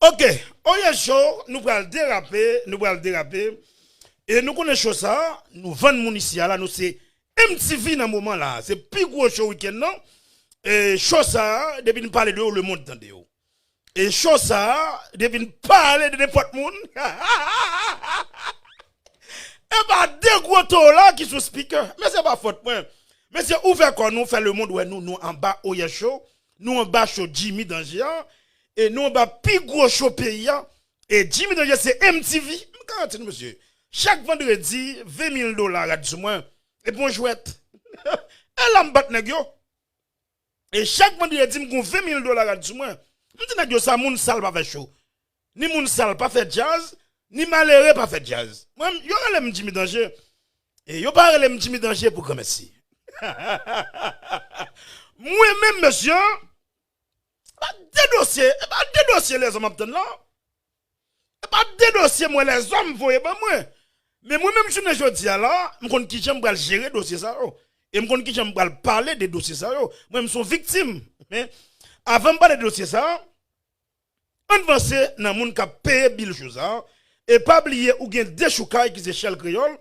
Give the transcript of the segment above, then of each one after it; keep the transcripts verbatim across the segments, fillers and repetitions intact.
Ok, Oryè Show, nou pral derape, nou pral derape. E nou konnen show sa, nou vann moun isi a la, nou se M T V nan moman la. Se pi gwo show wikenn nan. E show sa, depi n pale de ou, lemonn tande ou. E show sa, depi n pale de nenpòt moun, e pa de gwo toro la ki sou speaker. Men se pa fòt mwen. Men se ouvè kò nou, fè lemonn wè nou, nou anba Oryè Show, nou anba show Jimmy Danger an, e nou anba pi gwo show peyi a. E Jimmy Danger se M T V. M garanti nou, mesye. Chak vandredi, ven mil dola rad sou mwen. Epi yon jwèt. E la m bat nèg yo. E chak vandredi, m gon ven mil dola rad sou mwen. M di nèg yo sa, moun sal pa fè show. Ni moun sal pa fè djaz, ni malere pa fè djaz. Mwen, yo rele m Jimmy Danger. E yo pa rele m Jimmy Danger pou granmèsi. Mwen menm, mesye, e pa de dosye, e pa de dosye lèzòm ap tann la. E pa de dosye mwen lèzòm voye ban mwen. Men mwen menm jounen jodi a la, m konn kijan m pral jere dosye sa yo. E m konn kijan m pral pale de dosye sa yo. Mwen m se yon viktim. Men, avan m pale de dosye sa, ann vanse nan moun k ap peye bil jou sa. E pa bliye ou gen dechoukay ki se Shell Kreyòl.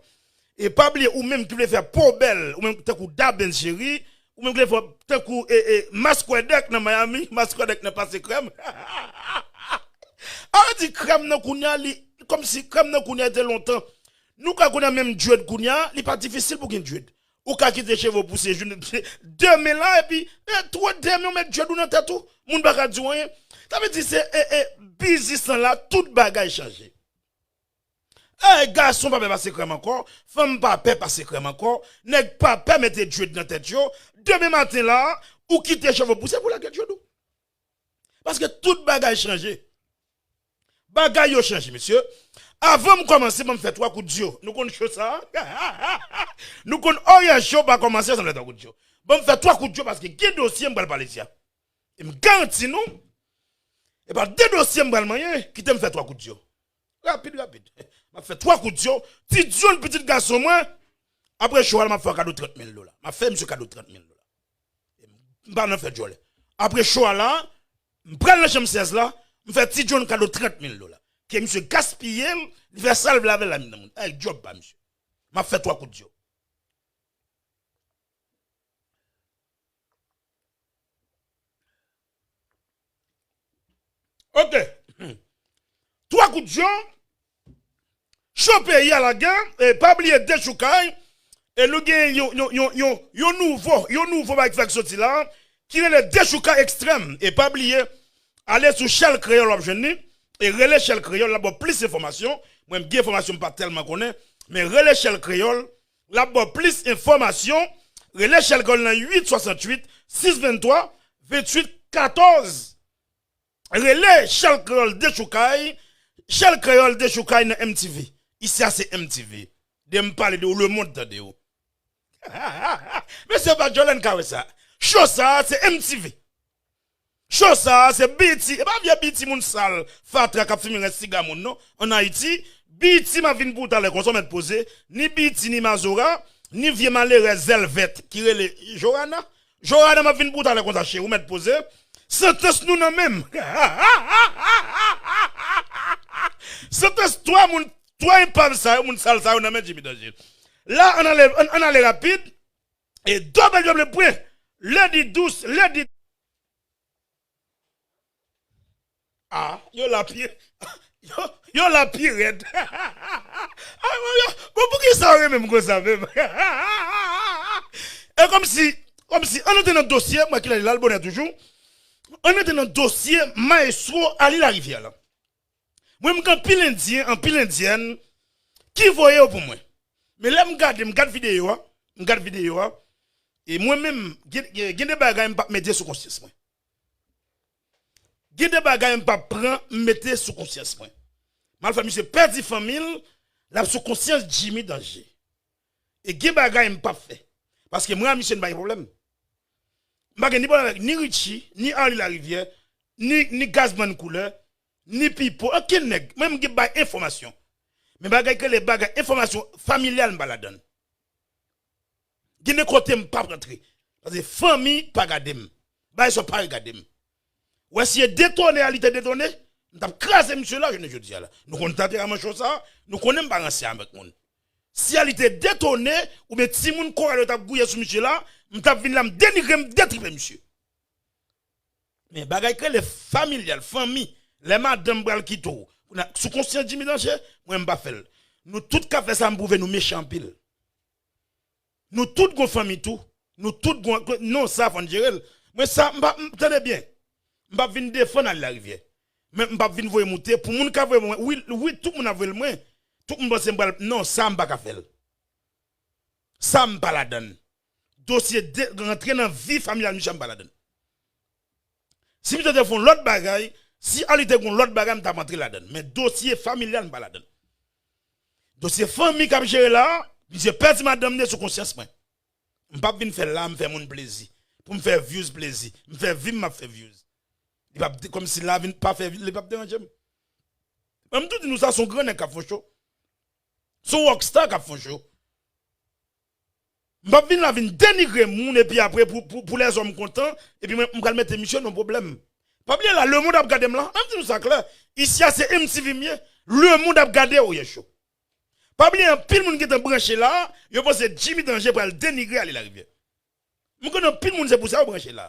E pa bliye ou menm ki vle fè po bèl, ou menm tankou Dabens Jerry, ou menm ki vle fè tankou e, e, Maskwèdèk nan Miami, Maskwèdèk nan Pase Krèm. A di krèm nan kounye a, li, kòmsi krèm nan kounye a te lontan. Nou ka kounye a menm dread kounye a, li pa difisil pou gen dread. Ou ka kite cheve w pouse jou demen la, epi, e, twò demen w met dread ou nan tèt ou. Moun pa ka di w anyen. Sa vle di se, e, e, biznis lan la, tout bagay chanje. E, gason pa pè pase krèm ankò, fanm pa pè pase krèm ankò, nèg pa pè mete dread nan tèt yo. Demen maten la, ou kite cheve w pouse pou lage dread ou. Paske tout bagay chanje. Bagay yo chanje, mesye. Avan m kòmanse, ban m fè twa kout dyo. Nou konn show sa? Nou konn Oryè Show pa kòmanse san m fè twa kout dyo. Ban m fè twa kout dyo paske gen dosye m pral pale isi a. E m garanti nou, e pa de dosye m pral manyen, kite m fè twa kout dyo. Rapid, rapid. M ap fè twa kout dyo. Ti John, pitit gason mwen, apre show a la, m ap fè w kado trant mil dola. M ap fè misye kado trant mil dola. M pa nan fè djòlè. Apre show a la, m pral nan chanm sèz la, m fè Ti John kado trant mil dola. Ke misye gaspiye l, li fè sa l vle avè l la, mitan moun. Ay, djòb pa misye. M ap fè twa kout dyo. Ok. Twa kout dyo. Cho peyi a lage, e pa bliye dechoukay. E nou gen yon, yon, yon, yon, yon nouvo, yon nouvo bagay ki fèk soti la, ki rele dechoukay ekstrèm. E pa bliye, ale sou Shell Kreyòl w ap jwenn li. E rele Shell Kreyòl, l ap ba w plis enfòmasyon. Mwen, m gen enfòmasyon m pa tèlman konnen. Men rele Shell Kreyòl, l ap ba w plis enfòmasyon. Rele Shell Kreyòl nan uit swasant uit, sis venntwa, venntuit katòz. Rele Shell Kreyòl dechoukay, Shell Kreyòl dechoukay nan M T V. Isi a se M T V. De m pale de ou, lemonn tande ou. Mesye pa Jolèn ka wè sa. Cho sa a se M T V. Cho sa a se B E T, e pa vye B E T moun sal, fatra k ap fimen rès siga moun non. Ann Ayiti, B E T m ap vin pou ou talè konsa, ou mèt poze, ni B E T ni Mazora, ni vye malerèz zèl vèt ki rele Johanna. Johanna, m ap vin pou ou talè konsa, cheri, ou mèt poze. Santans nou nan men m. Santans twa moun, twa enpav sa yo, moun sal sa yo nan men Jimmy Danger. La, ann ale, ann, ann ale rapid. E W W W pwen lady dous, lady Ah, yo la pi, yo, yo la pi rèd. Ah, yo, bon, poukisa w renmen m konsa menm? E kòmsi, kòmsi, ann antre nan dosye, mwen ki la li la, l bonè toujou. Ann antre nan dosye Maestro Ali Larivière la. Mwen, m gen anpil endyen, anpil endyèn ki voye yo pou mwen. Men lè m gade, m gad videyo a, m gad videyo a, e mwen menm, gen, gen, gen de bagay m p ap mete sou konsyans mwen. Gen de bagay m p ap pran, m mete sou konsyans mwen. M al fè misye pèdi fanmi l, l ap sou konsyans Jimmy Danger. E gen bagay m p ap fè. Paske mwen ak misye n pa gen pwoblèm. M pa gen ni pwoblèm avèk ni Richie, ni Arly Larivière, ni, ni Gazman Koulè, ni Pipo, okenn nèg. Mwen, m gen bay enfòmasyon. Men bagay ki rele bagay enfòmasyon familyal, m pa ladan l. Gen de kote m p ap rantre. Paske fanmi pa gade m. Bagay sa yo pa regade m. Ou wè si e detone a li te detone, M t ap kraze misye la, jounen jodi a la. Nou konn tanperaman cho sa, nou konnen m pa ranse avèk moun. Si Arly te detone, oubyen timoun koral yo t ap gouye sou misye la, m t ap vin la, m denigre, m detripe misye. Men bagay k rele familyal, fanmi, lè madanm pral kite w, sou konsyans Jimmy Danje, mwen m pa fè l. Nou tout k ap fè sa, m pwouve nou mechan anpil. Nou tout gon fanmi tou. Nou tout gon, non, sa fò n jere l. Mwen sa, m pa, m, tande byen. M p ap vin defann Arly Larivière. Men m p ap vin voye moute. Pou moun ka voye mwen, wi, wi, tout moun ap voye l mwen. Tout moun panse m pral, non, sa m pa ka fè l. Sa m pa ladann. Dosye de, rantre nan vi familyal misye, m pa ladann. Si misye te fè yon lòt bagay, si Arly te gon lòt bagay, m t ap antre ladann. Men dosye familyal, m pa ladann. Dosye fanmi k ap jere la, misye pèdi madanm li sou konsyans mwen. M p ap vin fè l la, m fè moun plezi. Pou m fè views plezi. M fè vi m, m ap fè views. Li p ap, kòmsi la vin pa fè, li p ap deranje m. Mwen, m tou di nou sa, se yon gran nèg k ap fè cho. Se yon rockstar k ap fè cho. M p ap vin la vin denigre moun epi apre pou, pou, pou lèzòm kontan, epi mwen, m pral mete misye nan pwoblèm. Pa bliye la, lemonn ap gade m la. Ann di nou sa klè. Isi a se M T V m ye. Lemonn ap gade w ye cho. Pa bliye anpil moun gentan branche la, yo panse Jimmy Danje pral denigre Arly Larivière. M konnen anpil moun se pou sa yo branche la.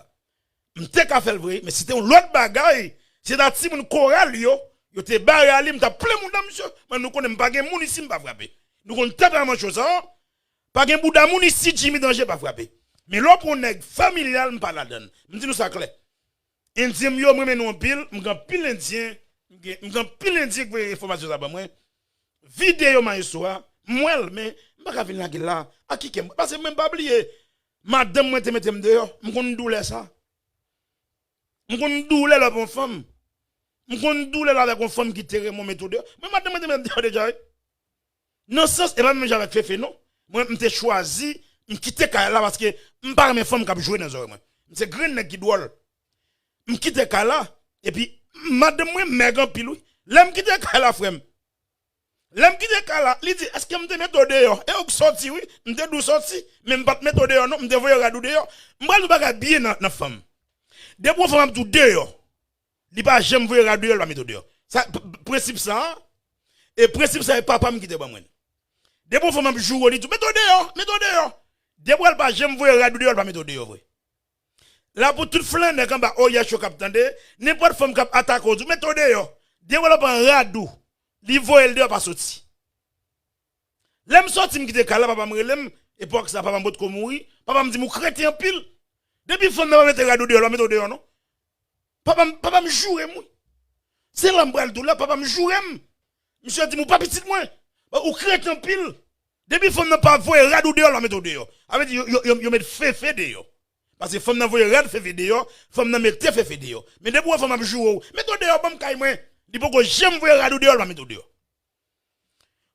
M te ka fè l vre, men si te yon lòt bagay, si se ta timoun koral yo, yo te bare Arly, m t ap plen mouda misye. Men nou konnen m pa gen moun isi m pa frape. Nou konn tanperaman cho sa. Pa gen bouda moun isi Jimmy Danje pa frape. Men lè w pran yon nèg familyal, m pa ladann. M di nou sa klè. Endyen m yo, m renmen nou anpil, m gen anpil endyen, m gen, m gen anpil endyen ki voye enfòmasyon sa ban mwen. Videyo mayestwo a, m wè l, men m pa ka vin lage l la. A ki kè m? Paske mwen m pa bliye, madanm mwen te mete m deyò, m konn doulè sa. M konn doulè lè w pa yon fanm. M konn doulè lè w avèk yon fanm ki te renmen w mete w deyò. Mwen madanm mwen te mete m deyò deja, wi. Nan sans, e pa menm jan avèk Fefe, non. Mwen, m te chwazi, m kite kay la paske m pa renmen fanm k ap jwe nan zòrèy mwen. M se grenn nèg ki dwòl. M kite kay la, epi madanm mwen mèg anpil, wi. Lè m kite kay la, frè m, lè m kite kay la, li di, èske m te mete w deyò? E ou k sòti, wi. M te di w sòti, men m pa t mete w deyò, non. M te voye rad ou deyò. M pral di w bagay byen nan, nan fanm. Depi yon fanm ap di w deyò, li pa janm voye rad ou deyò, li pa mete w deyò. Sa, p-, p-, prensip sa a, e prensip sa a, e papa m ki te ban mwen l. Depi yon fanm ap joure w, li di w, mete w deyò, mete w deyò. Depi w wè l pa janm voye rad ou deyò, li pa mete w deyò vre. La pou tout flannè k anba oyè cho k ap tande, nenpòt fanm k ap atake w, di w, mete w deyò. Depi w wè l pran rad ou, li voye l deyò, pa soti. Lè m sòti, m kite kay la, papa m rele m, epòk sa, papa m potko mouri, papa m di m, ou kreten anpil. Depi fanm nan pa mete rad ou deyò, l pa mete w deyò, non. Papa m, papa m joure m, wi. Se la m pral di w la, papa m joure m. Misye di m, ou pa pitit mwen. Ou kreten anpil. Depi fanm nan pa voye rad ou deyò, l pa mete w deyò. Sa vle di, yo, yo, yo, yo met Fefe deyò. Paske fanm nan voye rad Fefe deyò, fanm nan mete Fefe deyò. Men depi w wè fanm ap joure w, mete w deyò, ban m kay mwen. Li poko janm voye rad ou deyò, l pa mete w deyò.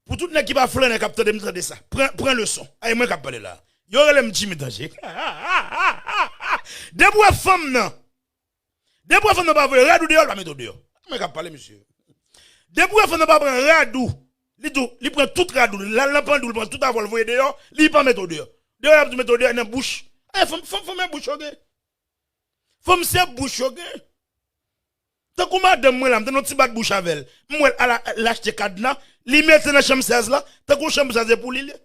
Pou tout nèg ki pa flannè k ap tande m, tande sa. Pran, pran leson. A, e mwen k ap pale la. Yo rele m Jimmy Danje. Depi w wè fanm nan, depi w wè fanm nan pa voye rad ou deyò, l pa mete w deyò. Mwen k ap pale, mesye. Depi w wè fanm nan pa pran rad ou, li di w, li pran tout rad ou, l al nan pandou, li pran tout afè w, l voye deyò, li pa mete w deyò. Deyò, y ap di w mete w deyò nan bouch. E, fanm, fanm, fanm e bouch yo gen. Fanm se bouch yo gen. Tankou madanm mwen la, m te nan yon ti bat bouch avè l. M wè l al, al achte kadna, li mete nan chanm sèz la, tankou chanm sèz e pou li l ye.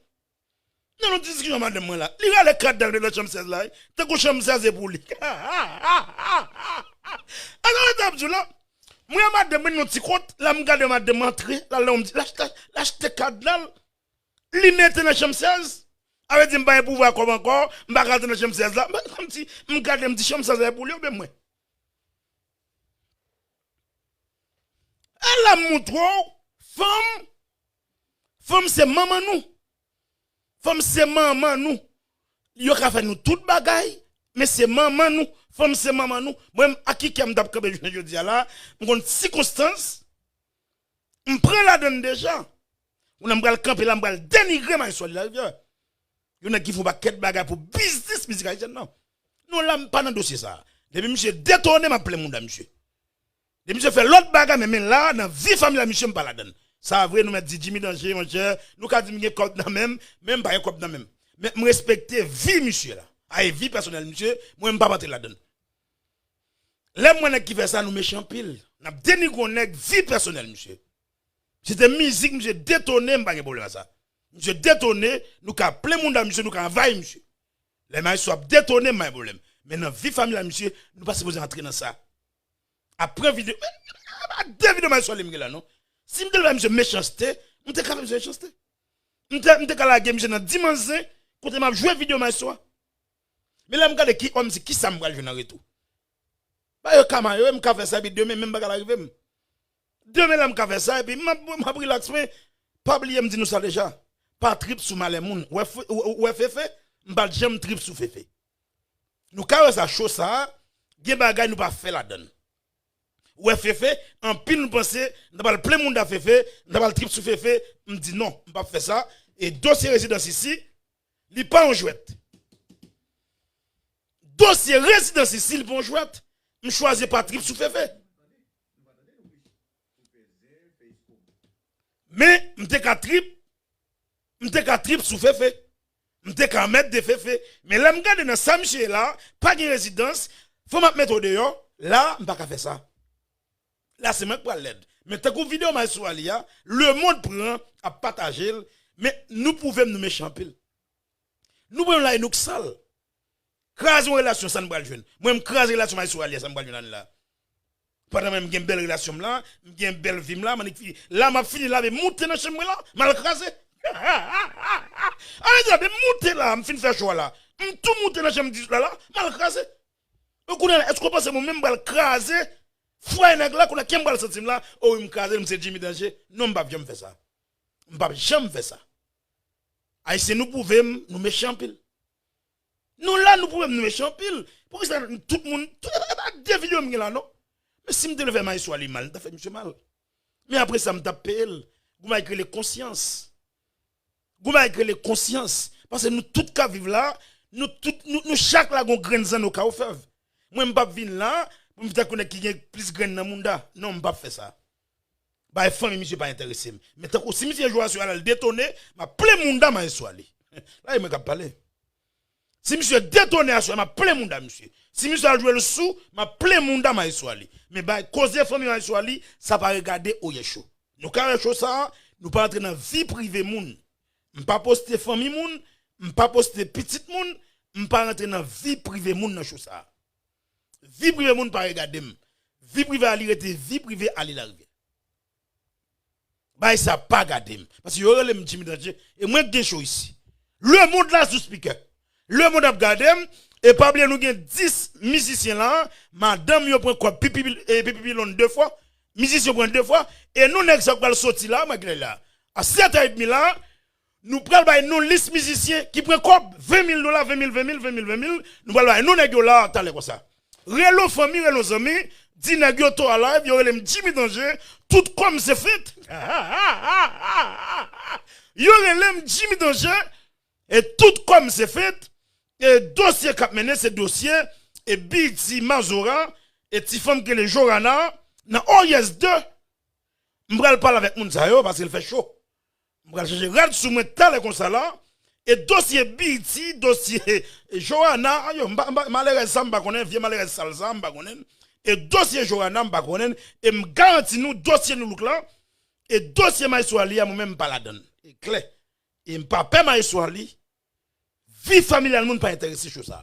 Nan yon diskisyon madanm mwen la, li rale kadna l mete nan chanm sèz la, wi. Tankou chanm sèz e pou li. Atò, mwen t ap di w la, mwen e madanm mwen nan yon ti kont, la m gade madanm mwen antre, l al nan yon ti, l achte, l achte kadna l, li mete nan chanm sèz. Sa vle di m pa gen pouvwa kòb ankò, m pa ka antre nan chanm sèz la. Mwen, kòmsi, m gade, m di chanm sèz la e pou li oubyen mwen? E la m montre w, fanm, fanm se manman nou. Fanm se manman nou. Yo ka fè nou tout bagay, men se manman nou. Fanm se manman nou. Mwen, a ki kè m t ap kanpe jounen jodi a la, m konn sikonstans, m pran ladann deja. Ou nan m pral kanpe la, m pral denigre Maestro Arly Larivière. Yon nèg ki fè yon pakèt bagay pou biznis mizik ayisyèn nan. Non, la m pa nan dosye sa. Depi misye detone, m ap plen mouda misye. Depi misye fè lòt bagay, men, men la, nan vi fanmi la, misye m pa ladann. Sa vre, nou mèt di Jimmy Danje, monchè, nou ka di m gen kòb nan men m, men m pa gen kòb nan men m. Men m respekte vi misye la. A, e vi pèsonèl misye, mwen m p ap antre ladann. Lè m wè nèg ki fè sa, nou mechan anpil. N ap denigre yon nèg vi pèsonèl misye. Si se te mizik, misye detone, m pa gen pwoblèm a sa. Misye detone, nou ka plen mounda misye, nou ka anvayi misye. Lè maestro ap detone, m pa gen pwoblèm. Men nan vi familyal misye, nou pa sipoze antre nan sa. Apre videyo, men, men, men, de videyo maestro li m gen la, non. Si m te leve misye mechanste, m te ka fè misye mechanste. M te, m te ka lage misye nan dimanch zen, kote m ap jwe videyo maestro a. Men lè m gade ki òm, se kisa m pral jwenn an retou. Ba yo kama yo, m ka fè sa, epi demen menm bagay la rive m. Demen la m ka fè sa, epi m ap, m ap relax, men pa bliye m di nou sa deja. Pa trip sou malè moun. Ou wè Fe-, ou, ou wè Fefe, m pa t janm trip sou Fefe. Nou ka wè sa, cho sa a, gen bagay nou pa fè ladan l. Ou wè Fefe, anpil nou panse, n ta pral plen mounda Fefe, n ta pral trip sou Fefe, m di non, m p ap fè sa. E dosye rezidans isi, li pa yon jwèt. Dosye rezidans isi, li pa yon jwèt. M chwazi pa trip sou Fefe. Men, m te ka trip, m te ka trip sou Fefe. M te ka mèt de Fefe. Men lè m gade nan sa misye ye la, pa gen rezidans, fò m ap mete w deyò, la, m pa ka fè sa. La, se mwen k pral lèd. Men tankou videyo maestro a li a, lemonn pran, ap pataje l, men nou pwouve m nou mechan anpil. Nou pran yon lay nou k sal. Kraze yon relasyon, sa n pral jwenn. Mwen, m kraze relasyon maestro a li a, sa n pral jwenn la. Pandan mwen, m gen bèl relasyon m la, m gen bèl vi m la, m annik fini. La, m ap fini lave moute nan chanm mwen la, m al kraze. Ann di la, m moute la, m fin fè cho a la. M tou moute nan chanm dizuit la la, m al kraze. Bon, kounye a la, èske w panse mwen menm m pral kraze fwaye nèg la, kounye a kè m pral santi m la, o wi, m kraze l, m se Jimmy Danje? Non, m p ap janm fè sa. M p ap janm fè sa. Ayisyen, nou pwouve m, nou mechan anpil. Nou la, nou pwouve m, nou mechan anpil. Poukisa tout moun, tout, e pa de videyo m gen la, non. Men si m te vle fè maestro a li mal, m ta fè misye mal. Men apre sa, m t ap peye l. Gon bagay k rele konsyans. Gon bagay k rele konsyans. Paske nou tout k ap viv la, nou tout, nou, nou chak la gon grenn zanno ka ofèv. Mwen, m p ap vin la, pou m tankou nèg ki gen plis grenn nan mounda. Non, m p ap fè sa. Bay fanmi misye pa enterese m. Men tankou si misye jwe aswè a la, l detone, m ap plen mounda maestro a li. La, e mwen k ap pale. Si misye detone aswè, m ap plen mounda misye. Si misye al jwe l sou, m ap plen mounda maestro a li. Men bay koze fanmi maestro a li, sa pa regade Oyè Show. Nou ka wè cho sa a, nou pa rantre nan vi prive moun. M pa poste fanmi moun, m pa poste pitit moun, m pa rantre nan vi prive moun nan cho sa a. Vi prive moun pa regade m. Vi prive a li rete vi prive a li larivyè. Bagay sa pa gade m. Paske yo rele m Jimmy Danje. E mwen k gen cho isi. Lemonn la sou speaker. Lemonn ap gade m. E pa bliye nou gen dis mizisyen la. Madanm yo pran kòb pipi, e pipi pilon de fwa. Mizisyen pran de fwa. E nou nèg sa k pral soti la, mwen klè la. A sèt è edmi la, nou pral bay nou lis mizisyen ki pran kòb, ven mil dola, ven mil, ven mil, ven mil, ven mil. Nou pral bay nou nèg yo la, talè konsa. Rele w fanmi, rele w zanmi, di nèg yo to a live, yo rele m Jimmy Danje, tout kòm se fent. Yo rele m Jimmy Danje, e tout kòm se fent, e dosye k ap mennen se dosye, e B E T Mazora, e ti fanm ki rele Jorana, nan O Y S de. M pral pale avèk moun sa yo, paske l fè cho. M pral chèche rad sou mwen talè konsa la. E dosye B E T, dosye Joana, yo, m pa, m pa, malerèz sa, m pa konnen, vye malerèz sal sa, m pa konnen. E dosye Joana, m pa konnen. E m garanti nou, dosye Nou Look la, e dosye Maestro Ali a, mwen menm, m pa ladan l. E klè. E m pa pè Maestro Ali. Vi familyal moun pa enterese cho sa.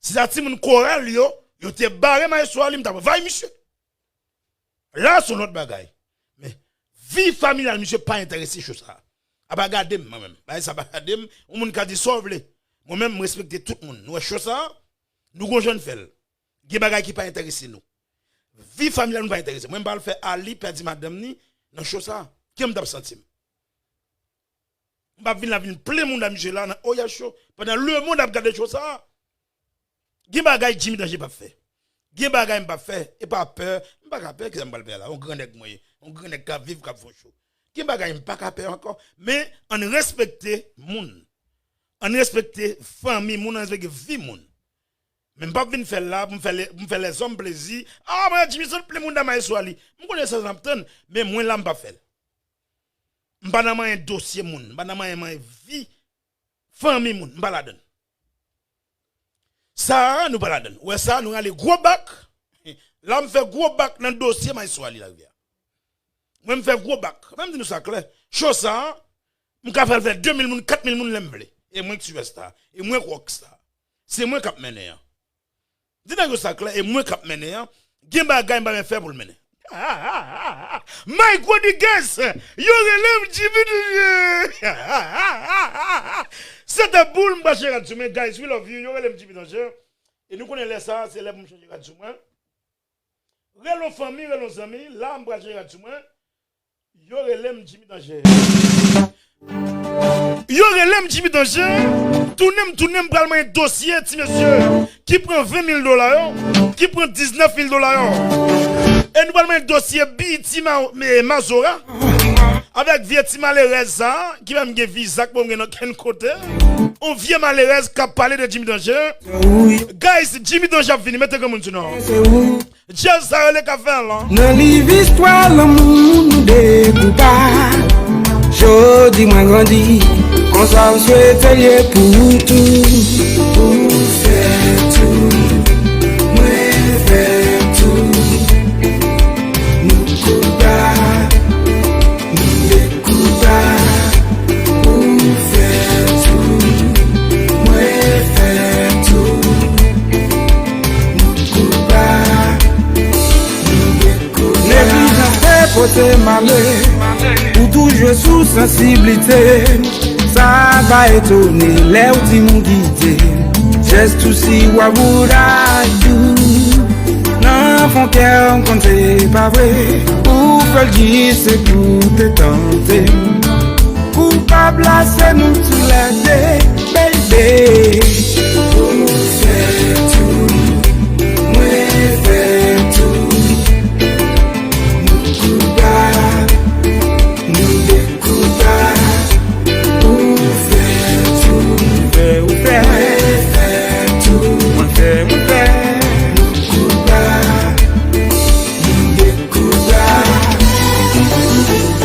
Si sa timoun koral yo, yo te bare Maestro Ali, m t ap anvayi misye. La, se yon lòt bagay. Men, vi familyal misye pa enterese cho sa. A pa gade m, mwen menm. Bagay sa pa gade m. Yon moun ka di sa w vle. Mwen menm, m respekte tout moun. Nou wè cho sa, nou gon jan n fè l. Gen bagay ki pa enterese nou. Vi familyal nou pa enterese. Mwen, m pa al fè Ali pèdi madanm ni nan cho sa. Kè m t ap santi m? M p ap vin la vin plen moun a misye la nan Oya Show. Pandan lemonn ap gade cho sa. Gen bagay Jimmy Danje p ap fè. Gen bagay m p ap fè. E pa pè. M pa ka pè. Kisa m pral pè la? Yon gran nèg mwen ye. Yon gran nèg k ap viv, k ap fè cho. Gen bagay m pa ka pè ankò. Men, ann respekte moun. Ann respekte fanmi moun, ann respekte vi moun. Men m p ap vin fè l la pou m fè lè, pou m fè lèzòm plezi. A, mwen, Jimmy sot plen moun nan Maestro Ali. M konnen sa n ap tann, men mwen la, m p ap fè l. M pa nan manyen dosye moun, m pa nan manyen, manyen vi fanmi moun, m pa ladan l. Sa a, nou pa ladan l. Ou wè sa a, nou rale gwo bak. La m fè gwo bak nan dosye Maestro Ali Larivière. Mwen m fè gwo bak. Mwen m di nou sa klè. Cho sa a, m ka fè l fè de mil moun, kat mil moun lè m vle. E mwen k superstar. E mwen k rockstar. Se mwen k ap mennen an. Di nèg yo sa klè, e mwen k ap mennen an. Gen bagay m pa men fè pou l mennen. Mike Rodriguez, yo rele m Jimmy Danje. Se te boul m pa chè rad sou mwen, guys, we love you, yo rele m Jimmy Danje. E nou konnen lè sa, se lè pou m chanje rad sou mwen. Rele yon fanmi, rele yon zanmi, la m pral chanje rad sou mwen. Yo rele m Jimmy Danje. Yo rele m Jimmy Danje. Tounen m, tounen m pral manyen dosye ti mesye ki pran ven mil dola yo, ki pran diznèf mil dola yo. E nou pral manyen dosye B E T Ma-, me-, Mazora avèk vye ti malerèz sa ki pa menm gen viza k pou gen nan kenn kote. On vye malerèz k ap pale de Jimmy Danje. Guys, Jimmy Danje ap vini, mete granmoun sou nou. Jazz sa yo le ka fè l, non? Nan liv istwa lanmou nou de koupa. Jodi mwen grandi, konsa m swete l ye pou tou. Ou fè tou, mwen fè tou. Nou koupa, nou de koupa. Ou fè tou, mwen fè tou. Nou koupa, nou de koupa. Neglijans te pote m ale, ou tou jwe sou sansiblite m. Sa pa etone lè w di m ou kite m. Just to see what would I do. Nan fon kè m konn se pa vre. Ou fè l jis se pou te tante m. Koupab la se nou toulède, baby. Ou fè tou, mwen fè tou. Nou koupab, nou de koupab. Ou fè tou, ou fè, ou fè. Mwen fè tou, mwen fè, mwen fè. Nou koupab, nou de koupab.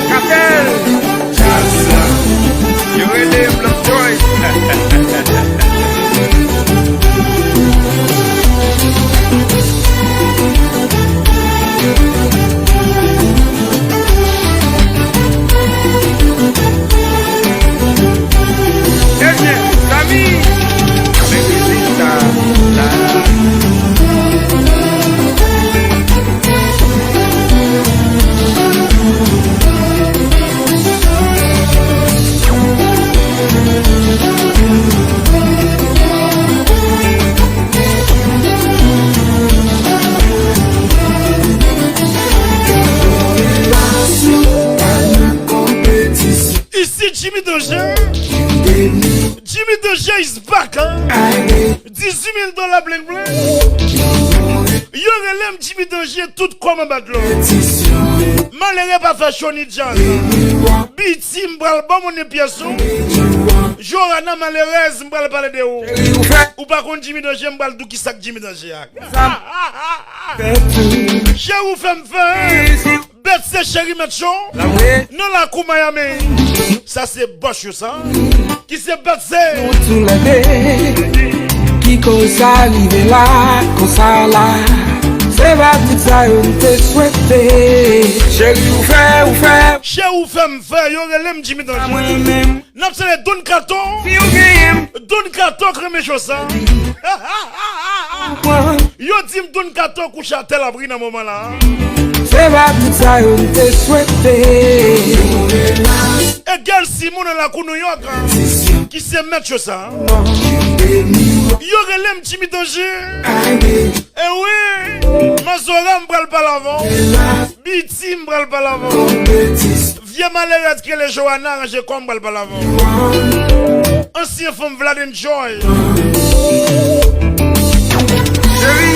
Kapèl! Jazz la. Yo rele m Blanc Boy. Ebyen, zanmi, avèk mizik sa la. Isi Jimmy Danger. Jimmy Danger is back, hein? Dizuit mil dola bling bling. Yo rele m Jimmy Danger, tout kò m anba dlo. Malere pa fè cho ni djaz. B E T, m pral ban moun de pyès ou. Johanna malerèz, m pral pale de ou. Ou pa konn Jimmy Danger, m pral di w kisa k Jimmy Danger a. Cheri ou fè m fè. Bèt se cheri mèt cho. Nan lakou Miami. Sa se bòs yo sa. Ki se bèt se. Nou toulède. Ki koz sa rive la, konsa la. Se pa tout sa yo m te swete. Cheri ou fè, ou fè. Cheri ou fè m fè, yo rele m Jimmy Danger. Mwen menm. N ap sele Don Kato. Si w genyen m. Don Kato k renmen cho sa. Yo di m Don Kato kouche atè l ap ri nan moman la. Se pa tout sa yo m te swete. E Gail Simon nan lakou New York, ki se mèt cho sa. Yo rele m Jimmy Danger. E wi, Mazora m pral pale avè w. B E T m pral pale avè w. Vye malerèz ki rele Johanna, ranje kò m pral pale avè w. Ansyen fanm Vlad Enjoy. Cheri,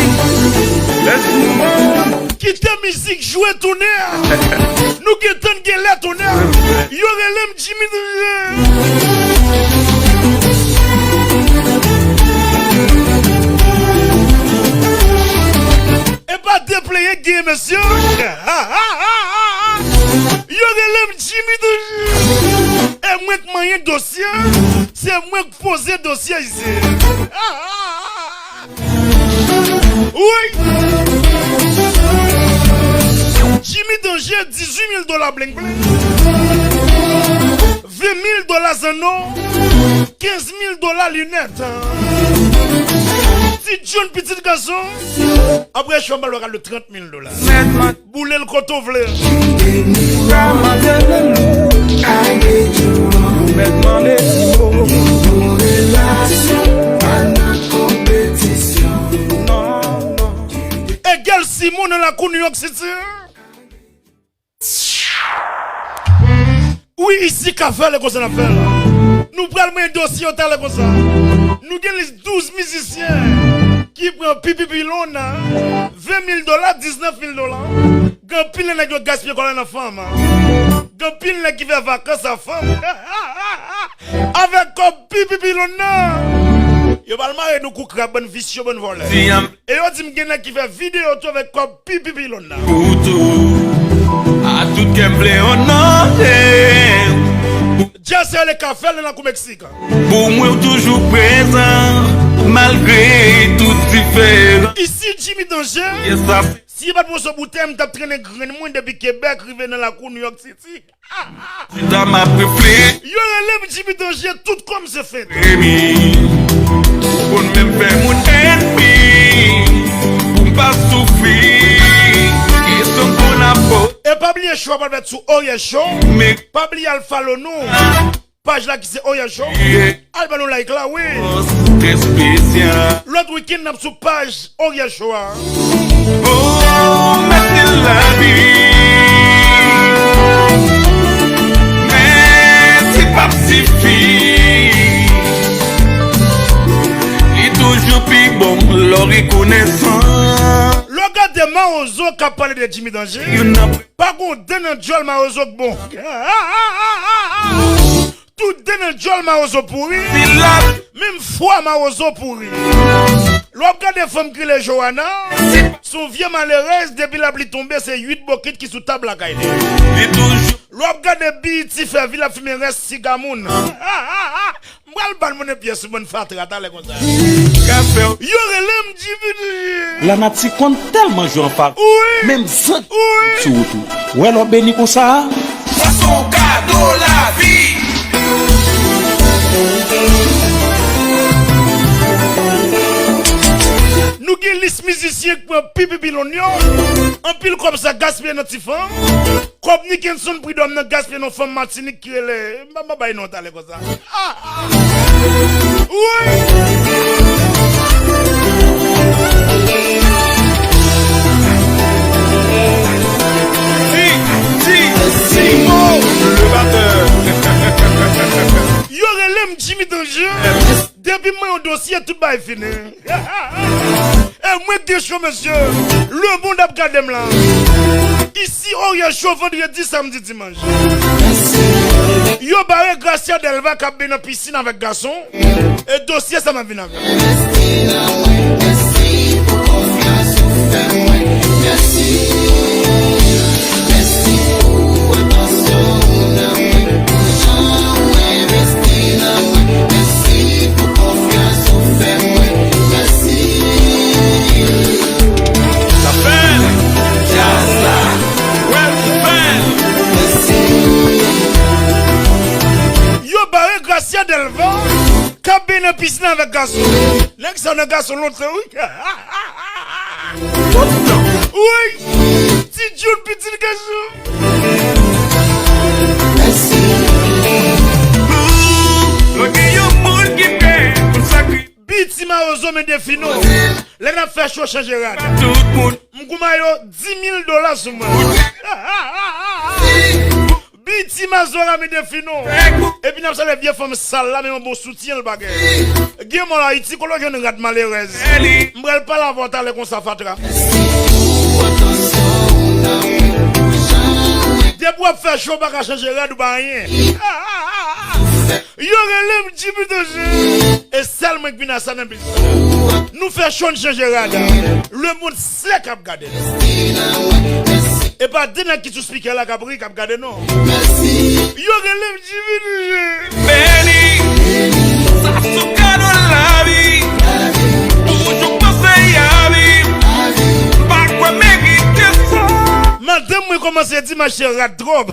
let's move on. Kite mizik jwe tounen. Nou gentan gen lè tounen. Yo rele m Jimmy Danger. E pa de player k genyen, mesye. Yo rele m Jimmy Danger. E mwen k manyen dosye. Se mwen k poze dosye isi. Wi. Danje, dizuit mil dola bling bling. Ven mil dola zanno. Kenz mil dola linèt. Ti John pitit gason. Apre chwa m pral wè kado trant mil dola. Boule l kote w vle. Egal Simon nan lakou New York City. Wi, isi k ap fè l konsa n ap fè l. Nou pral mwen dosye yo talè konsa. Nou gen lis douz mizisyen ki pran pipi pilon nan ven mil dola, diznèf mil dola. Gen anpil nèg yo gaspiye kò yo nan fanm. Gen anpil nèg ki fè vakans ak fanm. Avèk kòb pipi pilon nan. Yo pral mare nou kou krab, bann visye, bann vòlè. E yo di m gen nèg ki fè videyo tou avèk kòb pipi pilon nan. Pou tou, a tout kè m vle onan. Jazz se le ka fè l nan lakou Meksik. Pou mwen ou toujou prezan, malgre tout diferan. Isi Jimmy Danje. Yes, sa se. Si e pa t pou se boutèy, m t ap trennen grenn mwen depi Kebèk rive nan lakou New York City. Chita m ap reflechi. Yo rele m Jimmy Danje, tout kò m se fent. Remi, ou konn menm fè moun ènmi, pou m pa soufri, kesyon konn ap poze. E pa bliye show a pral fèt sou Oriel Show. Men pa bliye al follow nou. Paj la ki se Oriel Show. Al ban nou like la, wi. Espesyal. Lòt wikenn n ap sou paj Oriel Show a. Oh, mèsi lavi. Men si p ap sifi, li toujou pi bon lè w rekonesan. Lè w gade Mawozo k ap pale de Jimmy Danje, pa gon de nan djòl Mawozo k bon. Tout de nan djòl Mawozo pouri. Menm fwa Mawozo pouri. Lè w ap gade fanm ki rele Joana, se yon vye malerèz, depi lapli tonbe, se uit bokit ki sou tab lakay li. Lè w ap gade B E T fè vi, l ap fimen rès siga moun. M pral ban moun pyès sou bann fatra talè konsa. Yo rele m Jimmy. Lanati konn tèlman jwe an favè. Wi. Menm zan. Wi. Sou wout ou. Wè lè w beni konsa a. Sa se yon kado lavi. Nou gen lis mizisyen k pran pipi pilon yo. Anpil kòb sa gaspiye nan ti fanm. Kòb Nickenson Prud'homme nan gaspiye nan fanm Matinik ki rele, m pa bay non talè konsa. Ah, ah. Wi. Ti, ti, Timo, le batteur. Yo rele m Jimmy Danje. Depi m yon dosye, tout bagay fini. E mwen k gen show, mesye. Lemonn ap gade m la. Isi Oriel Show vandredi, samdi, dimanch. Yo bare Gracia Delva k ap benyen nan pisin avèk gason. E dosye sa m ap vin avè l. Sa fèl. Jazz la. Wèl fèl. Yo bare Gracia Delva k ap benyen nan pisin avèk gason. Nèg sa nan gason lontan, wi. Wi. Ti John pitit gason. Lè gen yon moun ki prè pou sakri- B E T Mawozo men defi nou. Lè n ap fè show chanje rad. Tout moun. M goumen yo dis mil dola sou mwen. B E T Mazora men defi nou. Epi n ap salye vye fanm sal la, men yon bon soutyen l pa gen. Gen mò Ayiti, kote w jwenn rad malerèz. M pral pale avè w talè konsa, fatra. Depi w ap fè show, w pa ka chanje rad ou pa anyen. Yo rele m Jimmy Danje. E sèl mwen k vin a sa nan biznis. Nou fè show, n chanje rad. Lemonn sèk ap gade nou. E pa de nèg ki sou spikè la k ap ri, k ap gade nou. Yo rele m Jimmy Danje. Beni, sa sou kado lavi. Toujou panse a vi. Pa kwè merite sa. Madanm mwen Kòmanse di m achte rad twòp.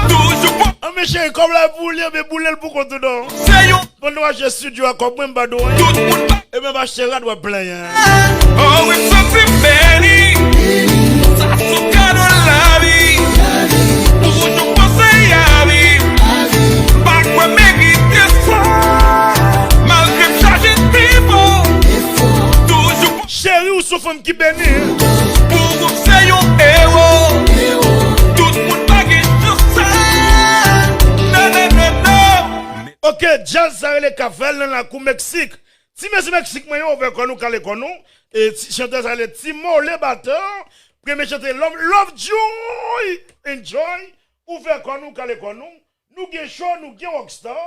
Toujou pran. Anben cheri, kòb la pou li, anben boule l pou kont ou non. Se yon. Pandan w achte studio a, kòb mwen m pa dwe. Tout moun pa. Ebyen m achte rad w ap plenyen. Oh, wi, m santi m beni. Sa sou kado lavi. Toujou panse a vi. Pa kwè merite sa. Malgre m chaje defo. Toujou. Cheri, ou se yon fanm ki beni. Pou ou, m se yon ewo. Tout moun pa gen chans sa. Non, non, non, non. Ok, djaz sa rele Kafèl nan lakou Meksik. Ti mesye Meksik mwen yo, ouvè kò nou, kale kò nou. E ti, chantè sa rele Timo le Batteur. Premye chante Love, Love Joy, Enjoy. Ouvè kò nou, kale kò nou. Nou gen cho, nou gen rockstar.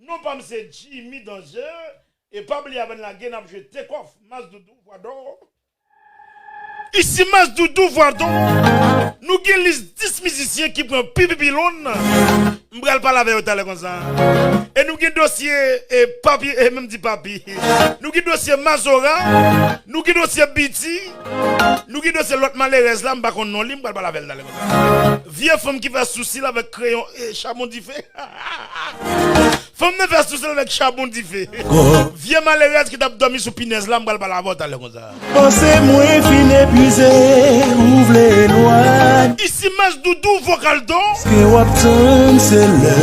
Non pa m se Jimmy Danger. E pa bliye avan n lage n ap jwe Take Off, Mas Doudou, Vwadò. Isi Mas Doudou, Vwadò. Nou gen lis dis mizisyen ki pran pi pi pi lonn. M pral pale avè yo talè konsa. E nou gen dosye e papi, e menm di papi. Nou gen dosye Mazora. Nou gen dosye Biti. Nou gen dosye lòt malerèz la, m pa konn non li, m pral pale avè l talè konsa. Vye fanm ki fè sousi l avèk kreyon e chabon dife. Fanm nan fè sousi l avèk chabon dife. Vye malerèz ki t ap dòmi sou pinèz la, m pral pale avè w talè konsa. Panse mwen fin epuize, ou vle elwanye. Isi Mas Doudou, Vokal Don. Èske w ap tann se lè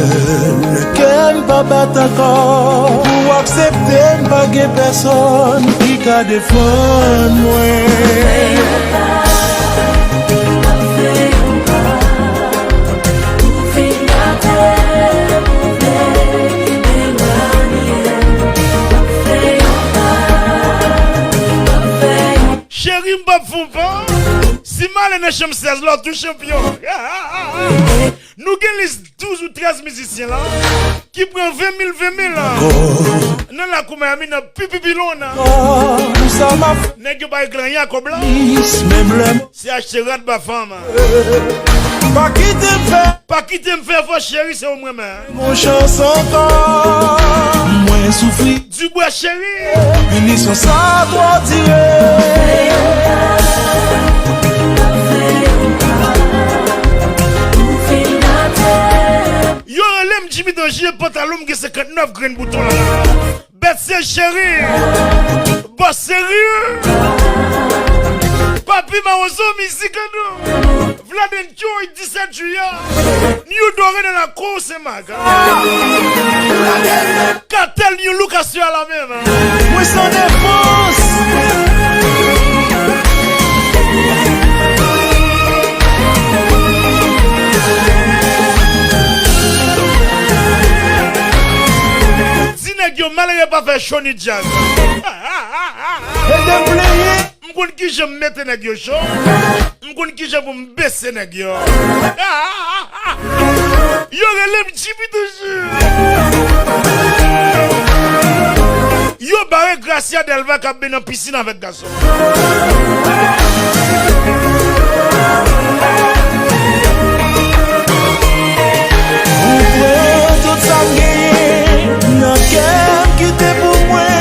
kè m pa bat ankò? Pou w aksepte m pa gen pèsonn ki ka defann mwen. Cheri, m p ap fon pa. Si m ale nan chanm sèz la, w tou chanpyon. Nou gen lis douz ou trèz mizisyen la ki pran ven mil, ven mil la nan lakou Miami nan pi pi pi lonn nan. Nèg yo pa regle anyen a kòb la. Se achte rad ba fanm. Pa kite m fè. Pa kite m fè fò cheri, se ou m renmen. Yon chans ankò. Mwen soufri. Dubwa cheri. Pinisyon sa twò dire. Yo rele m Jimmy Danger, pantalon m gen senkantnèf grenn bouton la. Bèt se cheri. Bòs serye. Papi Mawozo, mizik an nou. Vlad and Joy, disèt jiyè. New Dore nan lakou Senmak. Katèl New Look aswè a la menm. Mwen san defans. Di nèg yo malere pa fè cho ni djaz. Ede m plenyen. M konn kijan m mete nèg yo cho. M konn kijan pou m bese nèg yo. Yo rele m Jimmy Danger. Yo bare Gracia Delva k ap benyen nan pisin avèk gason. Ou pran tout sa m genyen nan kè m kite pou mwen.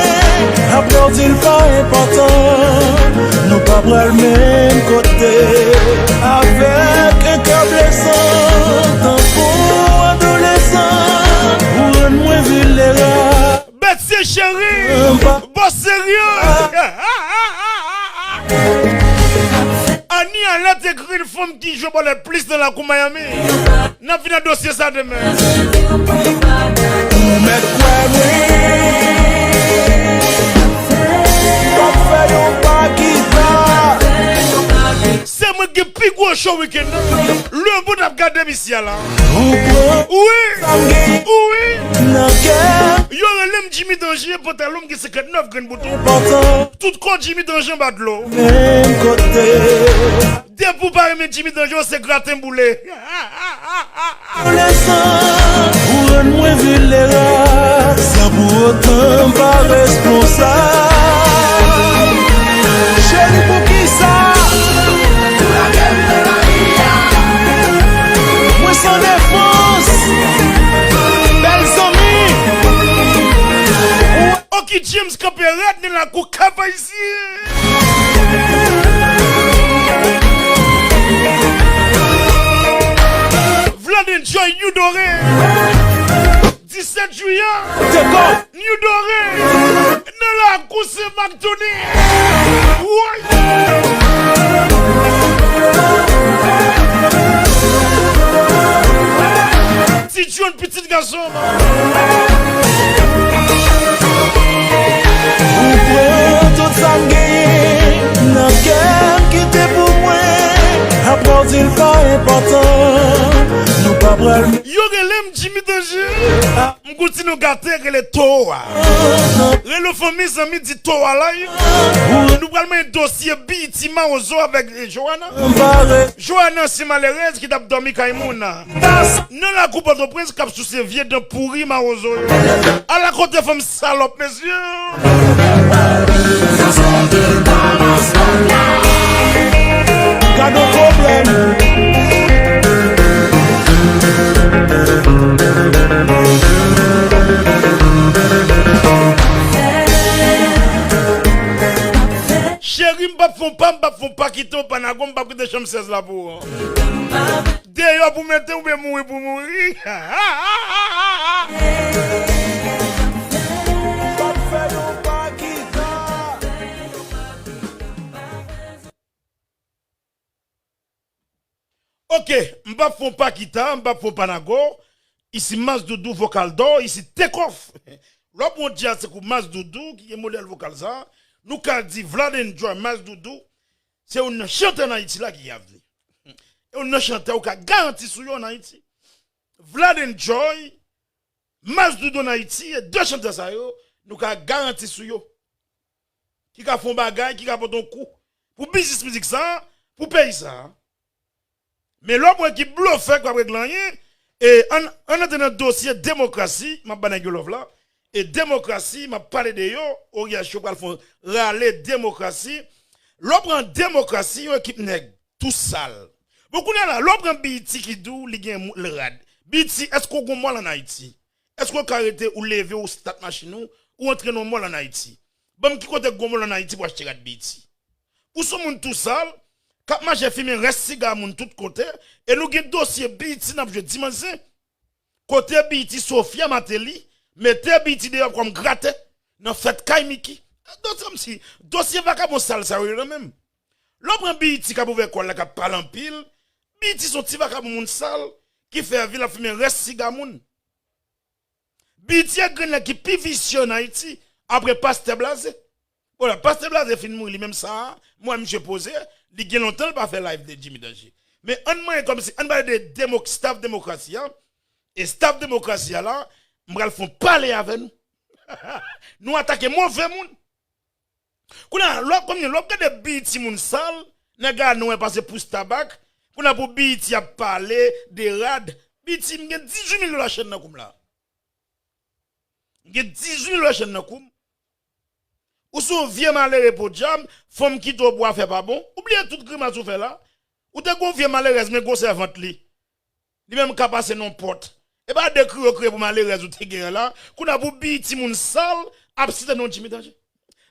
Apre w di l pa enpòtan, nou pa pral menm kote. Avèk yon kè blese, tankou adolesan, ou rann mwen vilnerab. Bèt se cheri, bòs serye. Ani Alèt ekri n fanm ki jwe bòlèt plis nan lakou Miami. N ap vin ak dosye sa demen. Ou mèt kwè mwen. M ap fè yon pa ki pa. Se mwen ki gen pi gwo cho wikenn nan. Lemonn ap gade misye a la. Ou pran. Wi. Sa m genyen. Wi. Nan kè. Yo rele m Jimmy Danger, pantalon m gen senkantnèf grenn bouton. Enpòtan. Tout kò Jimmy Danger anba dlo. Menm kote. Depi w pa renmen Jimmy Danger, w se graten boule. Pou lesan, ou rann mwen vilnerab, san pou otan m pa responsab. Cheri, poukisa? Mwen san defans, bèl zanmi. Oki James kanpe rèd nan lakou Cap Haïtien. New Dore, nan lakou Sen Mak tounen. Woy! Ti John, pitit gason. Ou pran tout sa m genyen nan kè m kite pou mwen. Apre w di l pa enpòtan, nou pa pral. Yo rele m Jimmy Danger. M kontinye gate rele Towo a. Rele fanmi, zanmi, di Towo a la. Nou pral manyen dosye B E T Mawozo avèk, eh, Joana. Joana se malerèz ki t ap dòmi kay moun nan lakou Pòtoprens k ap souse vye dan pouri Mawozo yo. Ala kote fanm salòp, mesye. Gade yon pwoblèm. Cheri, m p ap fè w pa, m p ap fè w pa kite w pa nago, m p ap kite chanm sèz la pou ou. Deyò pou mete oubyen mouri pou mouri. Ok, m p ap fè w pa kita, m p ap fè w pa nago. Isi Mas Doudou, Vokal Dò, isi Takeoff. Lè w pran djaz tankou Mas Doudou, ki gen modèl vokal sa, nou ka di Vlad Enjoy, Mas Doudou, se youn nan chantè an Ayiti la ki gen avni. E youn nan chantè ou ka garanti sou yo an Ayiti. Vlad Enjoy, Mas Doudou an Ayiti, e de chantè sa yo, nou ka garanti sou yo. Ki ka fè yon bagay, ki ka pote yon kou pou biznis mizik sa, pou peyi sa. Men lè w pran ki blofè k p ap regle anyen, e ann, ann antre nan dosye demokrasi, m ap ba nèg yo love la, e demokrasi, m ap pale de yo, O R H yo pral fè yon rale demokrasi. Lè w pran demokrasi, yon ekip nèg tou sal. Bon, kounye a la, lè w pran B E T ki di w li gen mou-, l rad. B E T, èske w gon mòl an Ayiti? Èske w ka rete, ou leve, ou stat machin ou, ou antre nan yon mòl an Ayiti? Ban m ki kote k gon mòl an Ayiti pou achte rad B E T? Ou se yon moun tou sal, k ap mache fimen rès siga moun tout kote, e nou gen dosye B E T n ap jwe dimanch zen. Kote B E T Sophia Martelly mete B E T deyò kòm gratè nan fèt kay Mickey. Dosye kòmsi, dosye vakabon sal sa yo nan men m. Lè w pran B E T k ap ouvè kò l la, k ap pale anpil, B E T se yon ti vakabon moun sal ki fè vi l ap fimen rès siga moun. B E T a grenn nèg ki pi visye an Ayiti apre Pastè Blaze. Bon, la, Pastè Blaze fin mouri li menm sa a, m wè misye poze, li gen lontan l pa fè live de Jimmy Danger. Men ann manyen kòmsi, ann pale de demo-, staff demokrasi a. E staff demokrasi a la, m pral fè yon pale avè nou. Nou atake move moun. Kounye a, lè w ap, kounye a, lè w ap gade B E T moun sal, nèg la nou wè pase pous tabak, kounye a pou B E T ap pale de rad, B E T m gen dizuit mil dola chèn nan kou m la. M gen dizuit mil dola chèn nan kou m. Ou se yon vye malere podyab, fanm kite w pou afè pa bon, ou bliye tout grimas ou fè la. Ou te gon vye malerèz, men gwo sèvant li. Li menm ka pase nan pòt. E pa de kriye w kriye pou malerèz ou te genyen la. Kounye a pou B E T moun sal ap site non Jimmy Danger.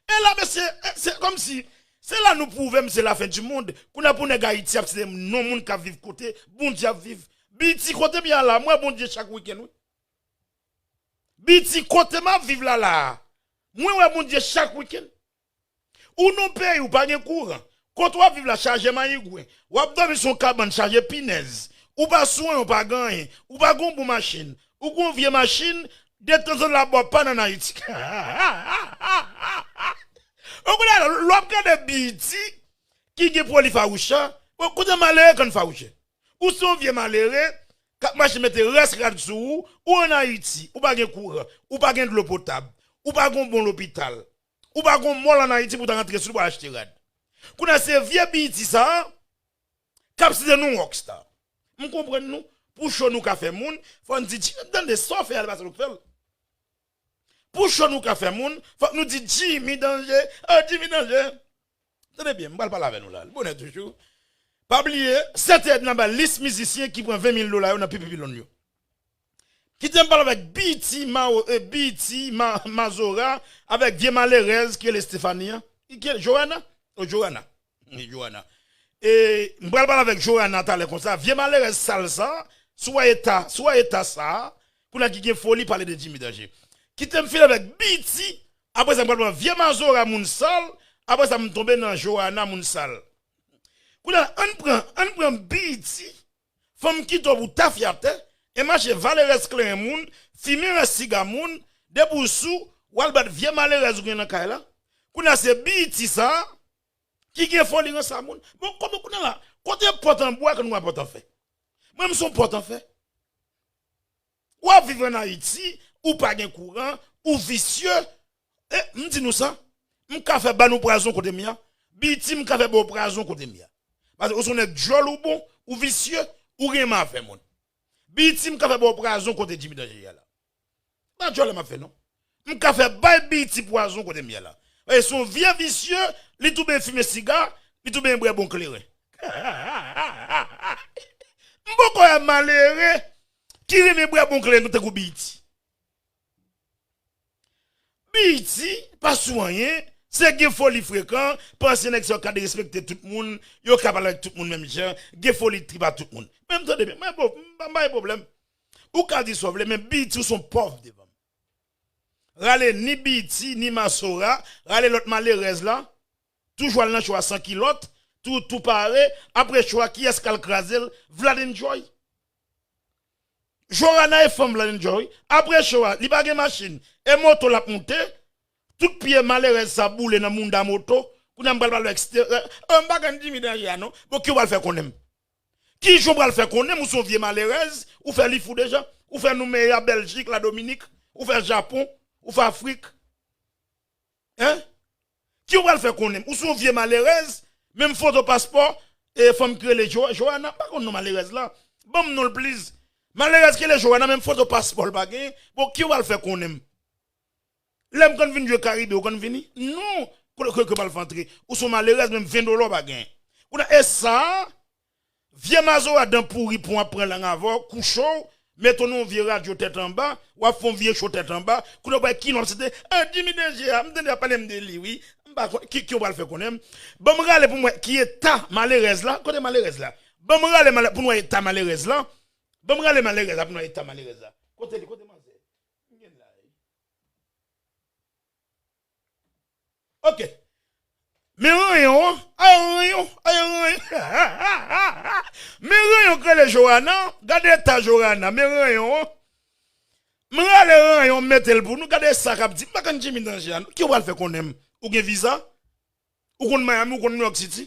E la, mesye, e, se kòmsi, se la nou pwouve m se lafen di mond. Kounye a pou nèg Ayiti ap site non moun k ap viv kote Bondye ap viv. B E T kote m ye a la, m wè Bondye chak wikenn, wi. B E T kote m ap viv la la a, mwen wè Bondye chak wikenn. Ou nan peyi, ou pa gen kouran. Kote w ap viv la chaje mayigwen. W ap dòmi sou yon kabann chaje pinèz. Ou pa swen, ou pa gen anyen. Ou pa gen yon bon machin. Ou gen yon vye machin, detanzantan l ap ba w pann ann Ayiti. Ou konnen, lè w ap gade B E T ki gen pwoli fawouch la, bon, kote malere konn fawouche? Ou se yon vye malere k ap mache mete rès rad sou ou, ou ann Ayiti, ou pa gen kouran, ou pa gen dlo potab, ou pa gen yon bon lopital, ou pa gen yon mòl ann Ayiti pou w ta rantre sou li pou w al achte rad. Kounye a se vye B E T sa a k ap site nou rockstar. M konprann nou, pou cho nou ka fè moun, fò n di, Jimmy, tande sa w fè a, li pa se nou k fè l. Pou cho nou ka fè moun, fòk nou di Jimmy Danger, oh, Jimmy Danger. Tande byen, m pral pale avè nou la. L bonè toujou. Pa bliye, sèt è n ap bay lis mizisyen ki pran ven mil dola yo nan P P P Lounge yo. Kite m pale avèk B E T Mao-, eh, B E T Ma-, Mazora, avèk vye malerèz ki rele Stephanie an. Ki, ki, Johanna? Oh, Johanna. Wi, Johanna. E, m pral pale avèk Johanna talè konsa. Vye malerèz sal sa, si w wè eta, si w wè eta sa, Kounye a ki gen foli pale de Jimmy Danje. Kite m fini avèk B E T, apre sa m pral pran vye Mazora moun sal, apre sa m tonbe nan Joana moun sal. Kounye a, ann pran, ann pran B E T, fanm kite w pou tafyatè, e mache vale rès kleren moun, fimen rès siga moun, depi w sou, w al bat vye malerèz ou gen nan kay la. Kounye a se B E T sa, ki gen foli ranse a moun. Bon, kòman kounye a la, kote pòt an bwa ke nou wè pòt an fè? Mwen, m se yon pòt an fè. W ap viv ann Ayiti, ou pa gen kouran, ou visye. E, m di nou sa, m ka fè ba nou pwazon kote m ye a. B E T, m ka fè ba w pwazon kote m ye a. Paske ou se yon nèg djòl ou bon, ou visye, ou renmen afè moun. B E T, m ka fè ba w pwazon kote Jimmy Danje ye a la. Pa djòl m ap fè non. M ka fè bay B E T pwazon kote m ye la. E se yon vye visye, li tou byen fimen siga, li tou byen bwè bon kleren. M poko wè malere ki renmen bwè bon kleren tankou B E T. B E T pa sou anyen, se gen foli frekan, panse nèg sa yo ka derespekte tout moun, yo ka pale avèk tout moun menm jan, gen foli trip a tout moun. Men m tande byen, mwen bon, m pa bay pwoblèm. Ou ka di sa w vle, men B E T ou se yon pòv devan m. Rale ni B E T, ni Mazora, rale lòt malerèz la. Toujou al nan cho a san kilòt, tou, tou pare, apre cho a, kiyès k al kraze l? Vlad Enjoy. Joana e fanm Vlad Enjoy, wi. Apre cho a, li pa gen machin, e moto l ap moute, tout pye malerèz sa boule nan mounda moto, kounye a m pral pale w eksterè, oh, m pa konn Jimmy Danje a non, bon, ki w pral fè konnen m? Kijan w pral fè konnen m, ou se yon vye malerèz, ou fè Lifou deja, ou fè Noumeya, Bèljik, Ladominik, ou fè Japon, ou fè Afrik. Hein? Ki w pral fè konnen m? Ou se yon vye malerèz, menm foto paspò, e fanm ki rele Jo-, Joana, m pa konn non malerèz la. Ban m non l, please. Malerèz ki rele Joana, menm foto paspò l pa gen. Bon, ki w pral fè konnen m? Lè m konn vin jwe Karibe, ou konn vini? Non. Kote ke, ke pral fè antre? Ou se yon malerèz, menm ven dola w pa gen. Kounye a, e sa, vye Mazora dan pouri pon ap pran lang avè w, kouche w, mete w nan yon vye radyo tèt anba, w ap fè yon vye cho tèt anba, kounye a w pa ki non w ap site, ah, Jimmy Danje a, m tande y ap pale m de li, wi. M pa konn, ki, ki w pral fè konnen m? Ban m rale pou m wè ki eta malerèz la, kote malerèz la? Ban m rale malè-, pou n wè eta malerèz la. Ban m rale malerèz la pou n wè eta malerèz la. Kote li, kote manzè? M gen la, wi. Ok. Men ranyon an, ay ranyon, ay ranyon. Men ranyon k rele Joana, gade eta Joana, men ranyon an. M rale ranyon, m mete l pou nou, gade sa k ap di. M pa konn Jimmy Danje a, ki w pral fè konnen m? Ou gen viza? Ou konn Miami, ou konn New York City?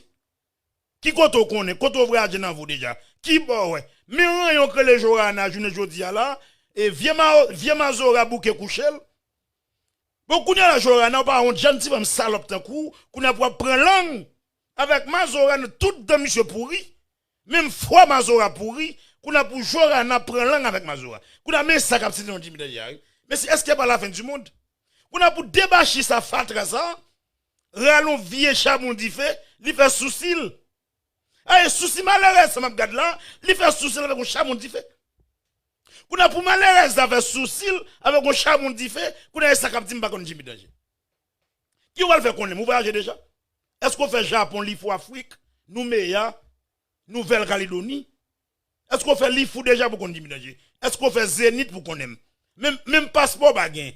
Ki kote w konnen? Kote w vwayaje nan vi w deja? Ki bò w wè? Men ranyon k rele Joana jounen jodi a la, e vye ma-, vye Mazora bouke kouche l. Bon, kounye a la, Joana, ou pa wont, jan ti fanm salòp tankou w, kounye a pou w ap pran lang avèk Mazora nan tout dan misye pouri, menm fwa Mazora pouri, kounye a pou Joana pran lang avèk Mazora. Kounye a, men sa k ap site non Jimmy Danje a, wi. Men si, èske pa la fen di mond? Kounye a pou debachi sa, fatra sa, rale yon vye chabon dife, li fè sousi l. Ay, sousi malerèz sa m ap gad la, li fè sousi l avèk yon chabon dife. Kounye a pou malerèz la fè sousi l avèk yon chabon dife, kounye a e sa k ap di m pa konn Jimmy Danje. Ki w al fè konnen m? Ou vwayaje deja? Èske w fè Japon, Lifou, Afrik, Noumeya, Nouvèl Kaledoni? Èske w fè Lifou deja pou konn Jimmy Danje? Èske w fè Zenith pou konnen m? Menm, menm paspò w pa gen.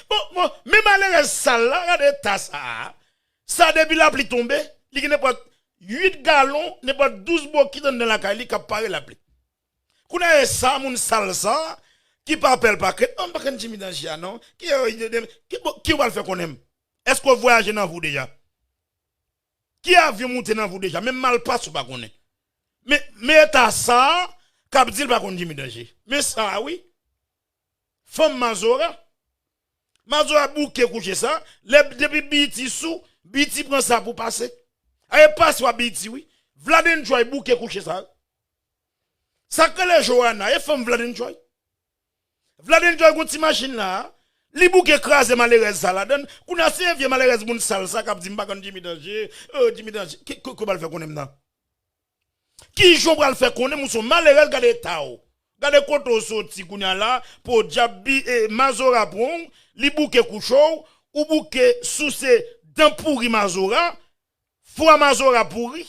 Bon, bon, men malerèz sal la, gade eta sa a. Sa depi lapli tonbe, li gen nenpòt uit galon, nenpòt douz bokit anndan lakay li k ap pare lapli. Kounye a e sa, moun sal sa, ki pa pè l pa krèt, oh, m pa konn Jimmy Danje a non. Ki, ki, ki, ki w al fè konnen m? Èske w vwayaje nan vi w deja? Ki avyon moute nan vi w deja? Menm malpas ou pa konnen. Men, men eta sa a k ap di l pa konn Jimmy Danje. Men sa a wi. Fanm Mazora. Mazora bouke kouche sa. Lè depi B E T sou, B E T pran sa pou pase. A e pase w a B E T wi. Vlad Enjoy bouke kouche sa. Sa k rele Joana, e fanm Vlad Enjoy. Vlad Enjoy gon ti machin la, li bouke kraze malerèz sa ladann. Kounye a se vye malerèz moun sal sa k ap di m pa konn Jimmy Danje, oh, Jimmy Danje. Ki, ki, ki w pral fè konnen m nan? Kijan w pral fè konnen m ou se yon malerèz, gade eta w. Gade kote w soti kounye a la, podyab bi, e, Mazora pran w, li bouke kouche w, ou bouke souse dan pouri Mazora, fwa Mazora pouri.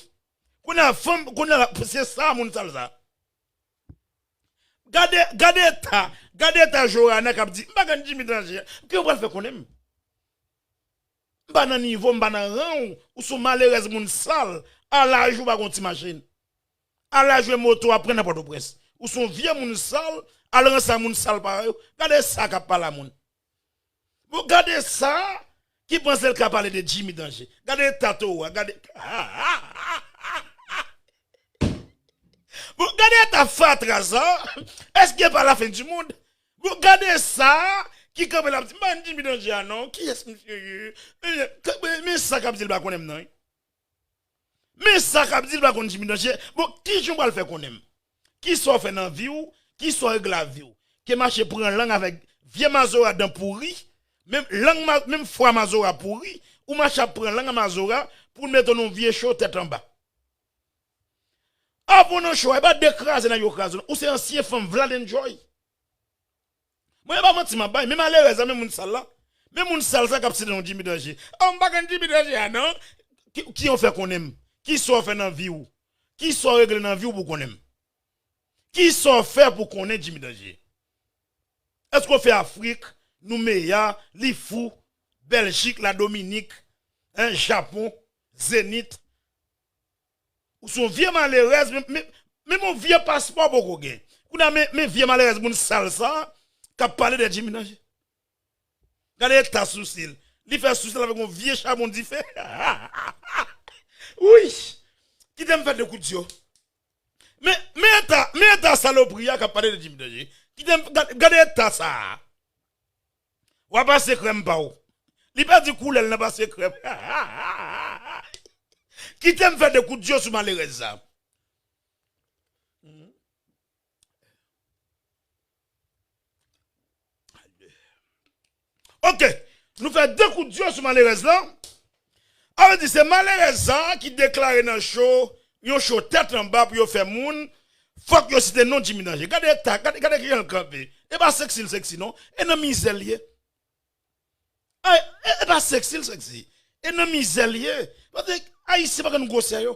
Kounye a fanm, kounye a la, se sa moun sal sa. Gade, gade eta, gade eta Johanna k ap di, "M pa konn Jimmy Danje." Ki w pral fè konnen m? M pa nan nivo, m pa nan ran w, ou se yon malerèz moun sal, a laj ou pa gen yon ti machin. Al jwe moto a pran nan Pòtoprens. Ou se yon vye moun sal, al ranse a moun sal parèy ou. Gade sa k ap pale a moun. Bon, gade sa ki panse l ka pale de Jimmy Danje. Gade eta towo a, gade. Bon, gade eta fatra sa. Èske pa la fin du monde? Bon, gade sa ki kanpe l ap di, "M pa konn Jimmy Danje a non. Kiyès misye ye?" Men sa k ap di l pa konnen m nan, wi. Men sa k ap di l pa konn Jimmy Danje. Bon, kijan w pral fè konnen m? Kisa w fè nan vi w? Kisa w regle ak vi w? Ke mache pran lang avèk vye mazora dan pouri? Menm lang, ma- menm fwa mazora pouri, ou mache ap pran lang a mazora pou l mete w nan vye cho tèt anba. Avan w nan cho a, e pa dekraze nèg yo kraze w non. Ou se ansyen fanm Vlad Enjoy. Mwen, e pa manti m ap bay, men malerèz la, men moun sal la. Men moun sal sa k ap site non Jimmy Danje. Oh, m pa konn Jimmy Danje a non. Ki, ki w fè konnen m? Kisa w fè nan vi w? Kisa w regle nan vi w pou konnen m? Kisa w fè pou konnen Jimmy Danje? Èske w fè Afrik, Noumeya, Lifou, Bèljik, Ladominik, en, Japon, Zenit? Ou se yon vye malerèz, men, men, menm yon vye paspò poko gen. Kounye a, men, men vye malerèz moun sal sa k ap pale de Jimmy Danje. Gade eta sousi l. Li fè sousi l avèk yon vye chabon dife. Wi! Kite m fè de kout zye. Men, men eta, men eta salopri a k ap pale de Jimmy Danje. Kite m, gade, gade eta sa a. W a pase krèm pa w. Li pèdi koulè l nan pase krèm. Kite m fè de kout zye sou malerèz sa. Ok, nou fè de kout zye sou malerèz la. A vle di se malerèz sa ki deklare nan cho, yon cho tèt anba pou yo fè moun, fòk yo site non Jimmy Danje. Gade eta, gade, gade kijan l kanpe. E pa seksi l seksi non. E nan mizè l ye. Ay, e, e pa seksi l seksi. E nan mizè l ye. Paske Ayisyen pa konn gwosè yo.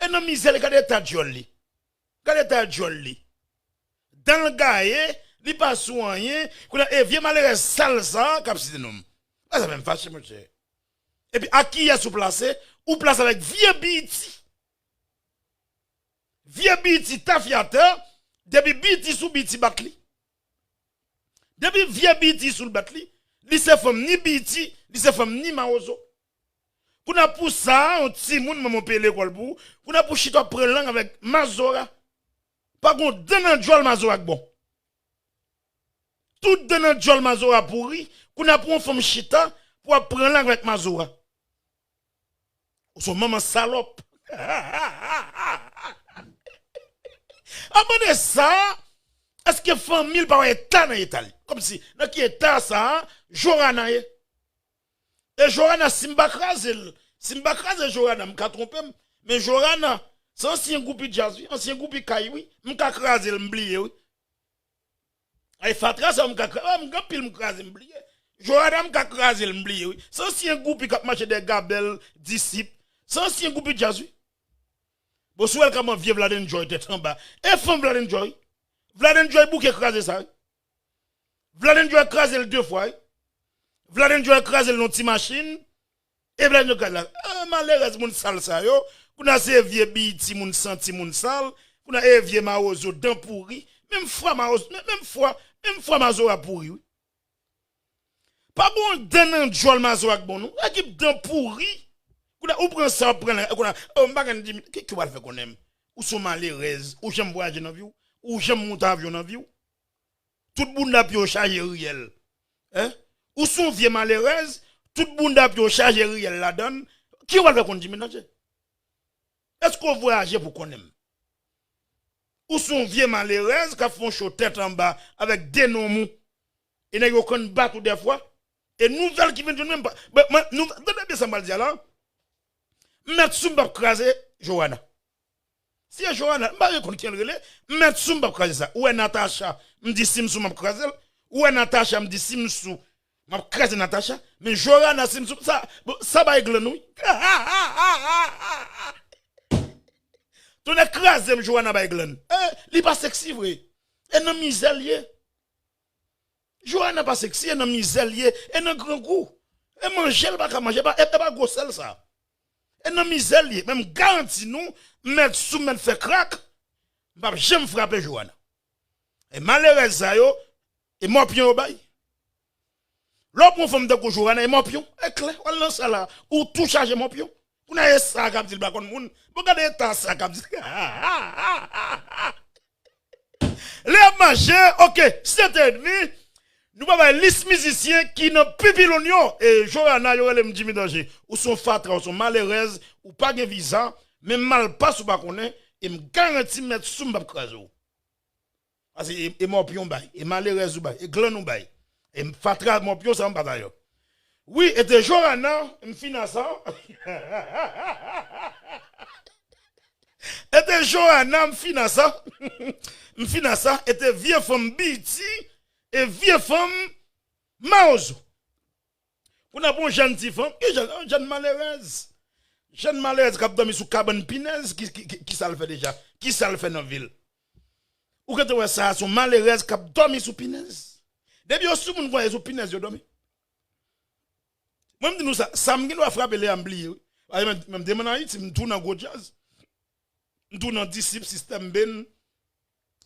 E nan mizè l, gade eta dyòl li. Gade eta dyòl li. Dan l gaye, li pa sou anyen. Kounye a, e vye malerèz sal sa k ap site non m. Sa fè m fache, monchè. Epi ak kiyès ou plase? Ou plase avèk vye B E T. Vye B E T tafyatè, depi B E T sou B E T bat li. Depi vye B E T sou l bat li, li se fanm ni B E T, li se fanm ni mawozo. Kounye a pou sa, yon timoun manman w peye lekòl pou ou, kounye a pou chita w ap pran lang avèk mazora. Pa gon dan nan dyòl mazora k bon. Tout dan nan dyòl mazora pouri, kounye a pou yon fanm chita pou ap pran lang avèk mazora. Ou se yon manman salòp. Anplis de sa, èske fanmi l pa wè eta nan eta li? Kòmsi, nan ki eta sa a, Johanna ye? E Johanna, si m pa kraze l, si m pa kraze Johanna, m ka twonpe m. Men Johanna, se ansyen gwoupi djaz, wi, ansyen gwoupi kay, wi. M ka kraze l, m bliye, wi. Ay, fatra sa, m ka kraze, m gen anpil m kraze, m bliye. Johanna, m ka kraze l, m bliye, wi. Se ansyen gwoupi k ap mache dèyè Gabèl, Disip. Se ansyen gwoupi djaz, wi. Bon, si w wè l kòman vye Vlad Enjoy tèt anba. E fanm Vlad Enjoy. Vlad Enjoy bouke kraze sa, wi. Vlad Enjoy kraze l de fwa, wi. Vlad Enjoy kraze l nan ti machin. E Vlad Enjoy kraze la. Ah, malerèz moun sal sa yo. Kounye a se vye B E T moun santi moun sal. Kounye a e vye mawozo dan pouri. Menm fwa mawozo, menm, menm fwa, menm fwa mazora pouri, wi. Pa gon dan nan dyòl mazora k bon, non. Ekip dan pouri. Kounye a ou pran sa, ou pran la, kounye a, oh, m pa konn di, ki, ki w al fè konnen m? Ou se yon malerèz, ou janm vwayaje nan vi w? Ou janm monte avyon nan vi w? Tout bounda pye w chaje riyèl. Hein? Ou se yon vye malerèz, tout bounda pye w chaje riyèl ladan l. Ki w al fè konn Jimmy Danje? Èske w vwayaje pou konnen m? Ou se yon vye malerèz k ap fè yon cho tèt anba avèk de nonm ou. E nèg yo konn bat ou dèfwa. E nouvèl ki vin jwenn mwen, m pa, mwen, mwen, nou, tande byen sa m pral di a la. M mèt sou m p ap kraze Johanna. Si e Johanna, m pa rekonn kijan l rele, m mèt sou m p ap kraze sa. Ou wè Natacha, m di si m sou m ap kraze l. Ou wè Natacha, m di si m sou, m ap kraze Natacha. Men Johanna, si m sou, sa, bon, sa bay glann, wi. Tonnè kraze m, Johanna bay glann. Eh, li pa seksi vre. E nan mizè l ye. Joana pa seksi, e nan mizè l ye, e nan grangou. E manje l pa ka manje, e pa, e pa gwosè l sa. E nan mizè l ye. Men m garanti nou, m mèt sou, m mèt fè krak, m p ap janm frape Joana. E malerèz sa yo, e mòpyon yo bay. Lè w pran fanm tankou Joana, e mòpyon, e klè, w al nan sal la, ou tou chaje mòpyon. Kounye a e sa k ap di l pa konn moun. Bon, gade eta sa k ap di l. Lè y ap mache, oke, sèt è edmi, nou pa bay lis mizisyen ki nan pipiloun yo. E Joana, yo rele m Jimmy Danger. Ou se yon fatra, ou se yon malerèz, ou pa gen viza, men malpas ou pa konnen, e m garanti mèt sou m p ap kraze w. Paske e, e mòpyon w bay, e malerèz ou bay, e glann ou bay, e fatra mòpyon sa m pa ta yo. Wi, e te Joana, m fin a sa. E te Joana, m fin a sa. M fin a sa, e te vye fanm Biti, e vye fanm Mawozo. Pou n ap yon jèn ti fanm, ki jèn, yon jèn malerèz. Jèn malerèz k ap dòmi sou kabann pinèz, ki, ki, ki, ki sa l fè deja? Ki sa l fè nan vi l? Ou gentan wè sa, se yon malerèz k ap dòmi sou pinèz. Depi yo sou moun, voye sou pinèz yo dòmi. Mwen, m di nou sa, sa m gen dwa frape lè a m bliye, wi. Paske mwen, mwen, m te nan Ayiti, m tou nan gwo djaz. M tou nan Disip, Sistèm Ben,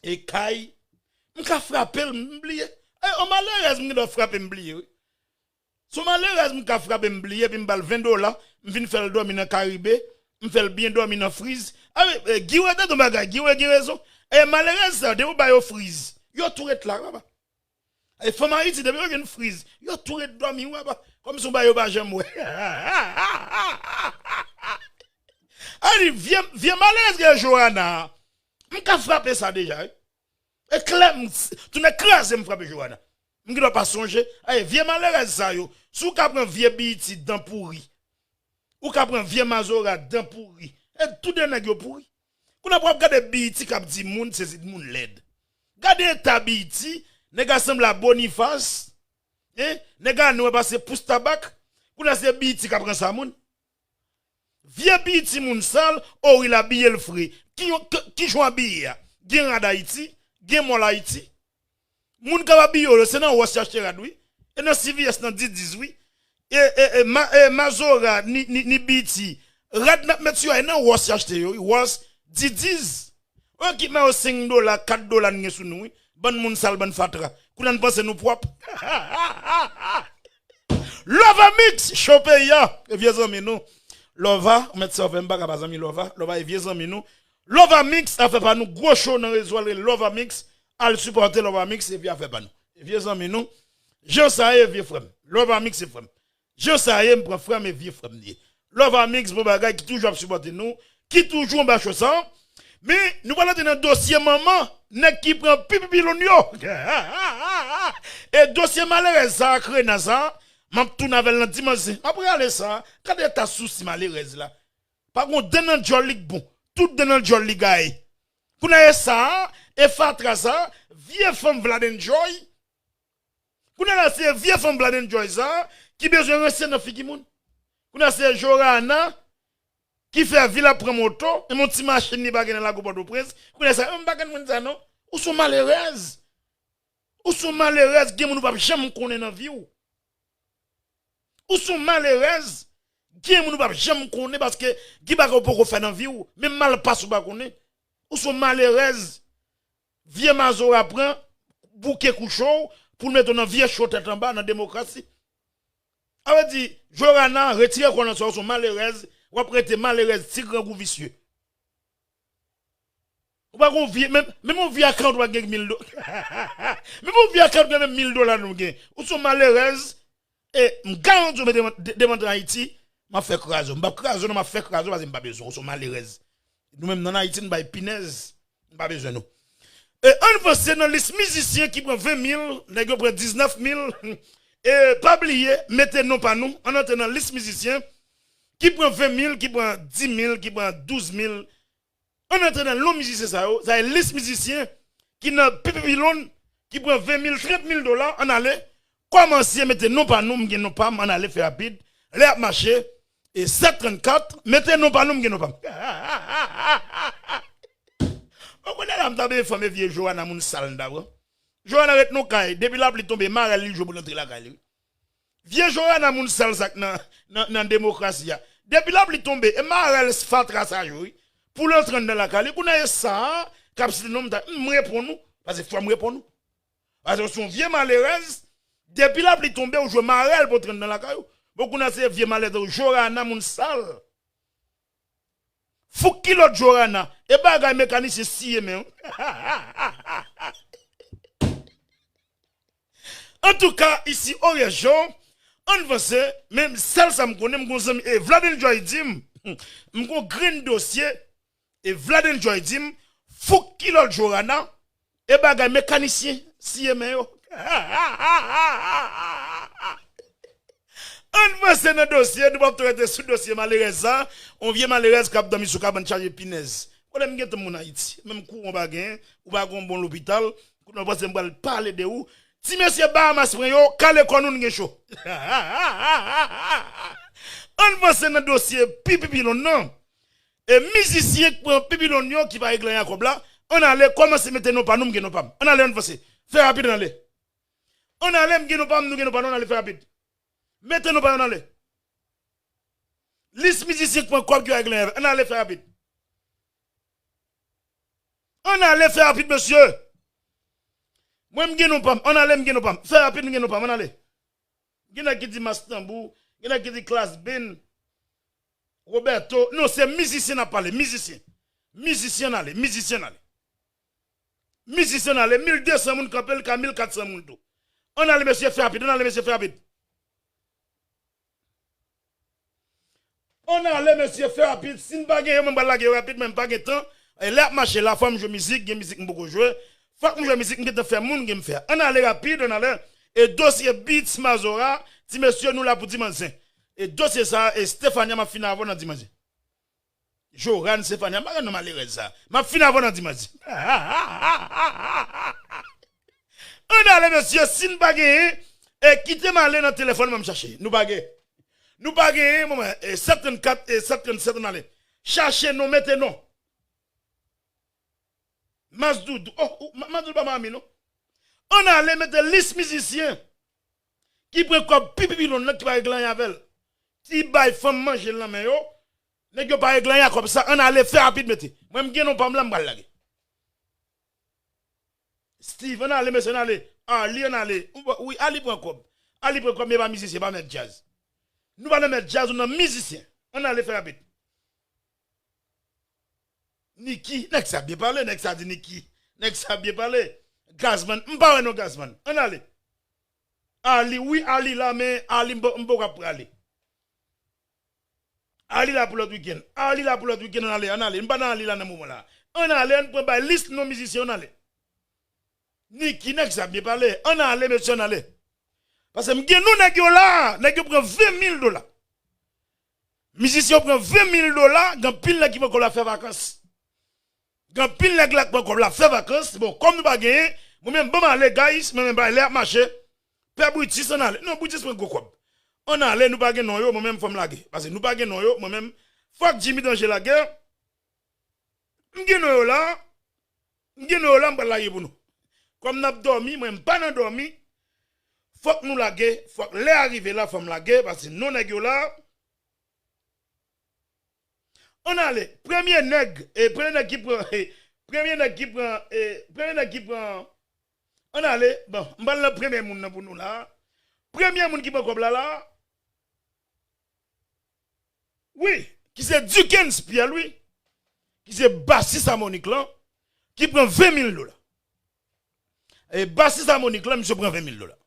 e Kay. M ka frape l, m bliye. E, yon malerèz, m gen dwa frape, m bliye, wi. Se yon malerèz, m ka frape, m bliye, epi m ba l ven dola, m vin fè l dòmi nan Karibe, m fè l byen dòmi nan friz. A wi, e, Guy Weah te di yon bagay, Guy Weah gen rezon. E, malerèz sa, depi w ba yo friz, yo tou ret la, papa. E fanm Ayiti, depi yo jwenn friz, yo tou ret dòmi, w ap, kòmsi w ba yo pa janm wè. A di, vye, vye malerèz gen Joana, m ka frape sa deja, wi. E klè, m, tounen kraze, m frape Joana. M gen dwa pa sonje, a, vye malerèz sa yo, si w ka pran vye Biti dan pouri, ou ka pran vye mazora dan pouri. E tout de nèg yo pouri. Kounye a w ap gade Biti k ap di moun se moun lèd. Gade eta Biti, nèg a sanble a Bonifas. Hein? Nèg a nwè pase pous tabak. Kounye a se Biti k ap ranse a moun. Vye Biti moun sal, o wi l abiye l fre. Ki, ki, ki jan w abiye a? Gen rad Ayiti, gen mòl Ayiti. Moun k ap abiye w yo, se nan Ross y achte rad, wi. E nan C V S, nan Diddy's, wi. E, e, e, ma, e mazora, ni, ni, ni Biti. Rad n ap met sou yo, e nan Ross y achte yo, wi. Ross, Diddy's. Yon ekipman yo senk dola, kat dola n gen sou nou, wi. Bann moun sal, bann fatra. Kounye a n panse nou pwòp. Lova Mix, cho peyi a. E vye zanmi nou. Lova, ou mèt sa w fè, m pa ka pa zanmi Lova. Lova e vye zanmi nou. Lova Mix, afè pa nou, gwo cho nan rezo, al rele Lova Mix. Al sipòte Lova Mix, epi afè pa nou. E vye zanmi nou. Jan sa ye, vye frè m. Lova Mix se frè m. Jan sa ye, m pran frè m e vye frè m li ye. Lova Mix, bon bagay, ki toujou ap sipòte nou, ki toujou anba cho sa. Men, nou pral antre nan dosye manman nèg ki pran pipipiloun yo. E dosye malerèz sa, krena sa, m ap tounen avè l nan dimanch zen. M ap rale sa, gade eta sousi malerèz la. Pa gon dan nan djòl li k bon. Tout dan nan djòl li gaye. Kounye a e sa, e fatra sa, vye fanm Vlad Enjoy. Kounye a la se vye fanm Vlad Enjoy sa, ki bezwen ranse nan figi moun. Kounye a se Joana, ki fè vi l ap pran moto, e yon ti machin li pa gen nan lago Pòtoprens. Kounye a sa, m pa konn moun sa non. Ou se yon malerèz. Ou se yon malerèz, gen moun ou p ap janm konnen nan vi w. Ou se yon malerèz, gen moun ou p ap janm konnen paske gen bagay ou poko fè nan vi w, menm malpas ou pa konnen. Ou se yon malerèz, vye mazora pran bouke kouche w pou l mete w nan vye cho tèt anba nan demokrasi. A vle di, Joana, retire kò w nan sa, ou se yon malerèz, w ap rete malerèz, ti grangou visye. Ou pa gon vye, menm, menm yon vye akant ou pa gen mil dola. Menm yon vye akant gen menm mil dola nou gen. Ou se yon malerèz. E m garanti w, mete de-, demen antre Ayiti, m ap fè kraze w. M p ap kraze w non, m ap fè kraze w paske m pa bezwen w. Ou se yon malerèz. Nou menm nan Ayiti, n bay pinèz. M pa bezwen nou. E ann vanse nan lis mizisyen ki pran ven mil, nèg yo pran diznèf mil. E pa bliye, mete non pa nou. Ann antre nan lis mizisyen ki pran ven mil, ki pran dis mil, ki pran douz mil. Ann antre nan non mizisyen sa yo, sa e lis mizisyen ki nan pipipiloun, ki pran ven mil, trant mil dola, ann ale. Kòmanse mete non pa nou, m gen non pa m, ann ale fè rapid. Lè y ap mache, e sèt trannkat, mete non pa nou, m gen non pa m. Ou konnen la, m ta byen fòme vye Joana moun sal m ta pran. Joana ret nan kay, depi lapli tonbe, marèl li jwe pou l antre lakay li. Vye Joana moun sal sa k nan, nan, nan demokrasi a. Depi lapli tonbe, e marèl fatra sa yo, wi. Pou l antre anndan lakay li, kounye a e sa a, k ap site non m ta, m reponn ou, paske fò m reponn ou. Paske w se yon vye malerèz, depi lapli tonbe, ou jwe marèl pou antre anndan lakay ou. Bon, kounye a se vye malerèz ou, Joana moun sal. Fouk kilòt Joana, e bagay mekanisyen siye men w. Antouka, isi o rejon, ann vanse, men sèl sa m konnen, m gon zanmi, e Vladel Joy di m, m gon grenn dosye, e Vladel Joy di m, fouk kilòt Joana, e bagay mekanisyen siye men yo. Ann vanse nan dosye, nou p ap tou rete sou dosye malerèz sa, yon vye malerèz k ap dòmi sou kabann chaje pinèz. Kote m gentan moun Ayiti, menm kouran pa gen, ou pa gen yon bon lopital, kounye a w panse m pral pale de ou. Ti mesye Bahamas pran yo, kale kò nou, n gen cho. Ann vanse nan dosye pi pipilon nan. E mizisyen k pran pipilon yo ki pa regle anyen a kòb la, ann ale, kòmanse mete non pa nou, m gen non pa m. Ann ale, ann vanse. Fè rapid, ann ale. Ann ale, m gen non pa m, nou gen non pa nou, ann ale, fè rapid. Mete non pa yo, ann ale. Lis mizisyen k pran kòb ki pa regle anyen, ann ale, fè rapid. Ann ale, fè rapid, mesye. Mwen, m gen non pa m, ann ale, m gen non pa m. Fè rapid, m gen non pa m, ann ale. Gen nèg ki di Mas Tanbou, gen nèg ki di Klass Ben, Roberto. Non, se mizisyen n ap pale, mizisyen. Mizisyen n ale, mizisyen n ale. Mizisyen n ale, mil de san moun kanpe l, ka mil kat san moun tou. Ann ale, mesye, fè rapid, ann ale, mesye, fè rapid. Ann ale, mesye, fè rapid. Si n pa gen yo, mwen m pral lage yo rapid, men m pa gen tan. E lè ap mache la, fò m jwe mizik, gen mizik m poko jwe. Fòk m jwe mizik, m gentan fè moun gen m fè. Ann ale rapid, ann ale. E dosye Beats Mazora, ti mesye, nou la pou di manzen. E dosye sa, e Stefania, m ap fin avè w nan di manzen. Joran, Stefania, m pa gen non malerèz sa. M ap fin avè w nan di manzen. Ann ale, mesye, si n pa genyen, e kite m ale nan telefòn mwen m chache. Nou pa gen. Nou pa genyen, mwen, e sèt trannkat, e sèt trannsèt, ann ale. Chache non, mete non. Mas Doudou. Oh, oh, Ma- Mas Doudou pa Miami, non. Ann ale mete lis mizisyen ki pran kòb pi pipilon nan ki pa regle anyen avè l. Ki bay fanm manje l nan men yo. Nèg yo pa regle anyen a kòb sa. Ann ale fè rapid mete. Mwen m gen non pa m la m pral lage. Steve, ann ale, mesye, ann ale. Arly, ann ale. Ou pa- wi, Arly pran kòb. Arly pran kòb, men e pa mizisyen, pa mèt djaz. Nou pa nan mèt djaz, nou nan mizisyen. Ann ale fè rapid. Niki, nèg sa byen pale, nèg sa di Niki. Nèg sa byen pale. Gazman, m pa wè non Gazman. Ann ale. Arly, wi, Arly la, men Arly m p- m poko ap prale. Arly la pou lòt wikenn. Arly la pou lòt wikenn, ann ale, ann ale. M pa nan Arly la nan moman la. Ann ale, ann pran bay lis non mizisyen, ann ale. Niki, nèg sa byen pale. Ann ale, mesye, ann ale. Paske m gen non nèg yo la. Nèg yo pran ven mil dola. Mizisyen yo pran ven mil dola, gen anpil nèg ki pran kòb la fè vakans. Gen anpil nèg la k pran kòb la fè vakans. Bon, kòm nou pa genyen, mwen menm, ban m ale, guys, mwen menm, bay lè ap mache. Pè Britis, ann ale. Non, Britis pran gwo kòb. Ann ale, nou pa gen non yo, mwen menm, fò m lage. Paske nou pa gen non yo, mwen menm, fòk Jimmy Danje lage. M gen non yo la. M gen non yo la, m pral lage pou nou. Kòm n ap dòmi, mwen m pa nan dòmi. Fòk nou lage, fòk lè a rive la, fò m lage, paske non nèg yo la. Ann ale, premye nèg, e premye nèg ki pran, e premye nèg ki pran, e premye nèg ki pran, ann ale, bon, m pral nan premye moun nan pou nou la. Premye moun ki pran kòb la la, wi, ki se Dukens Pierre Louis, ki se basis Amonik lan, ki pran ven mil dola. E basis Amonik lan, misye pran ven mil dola.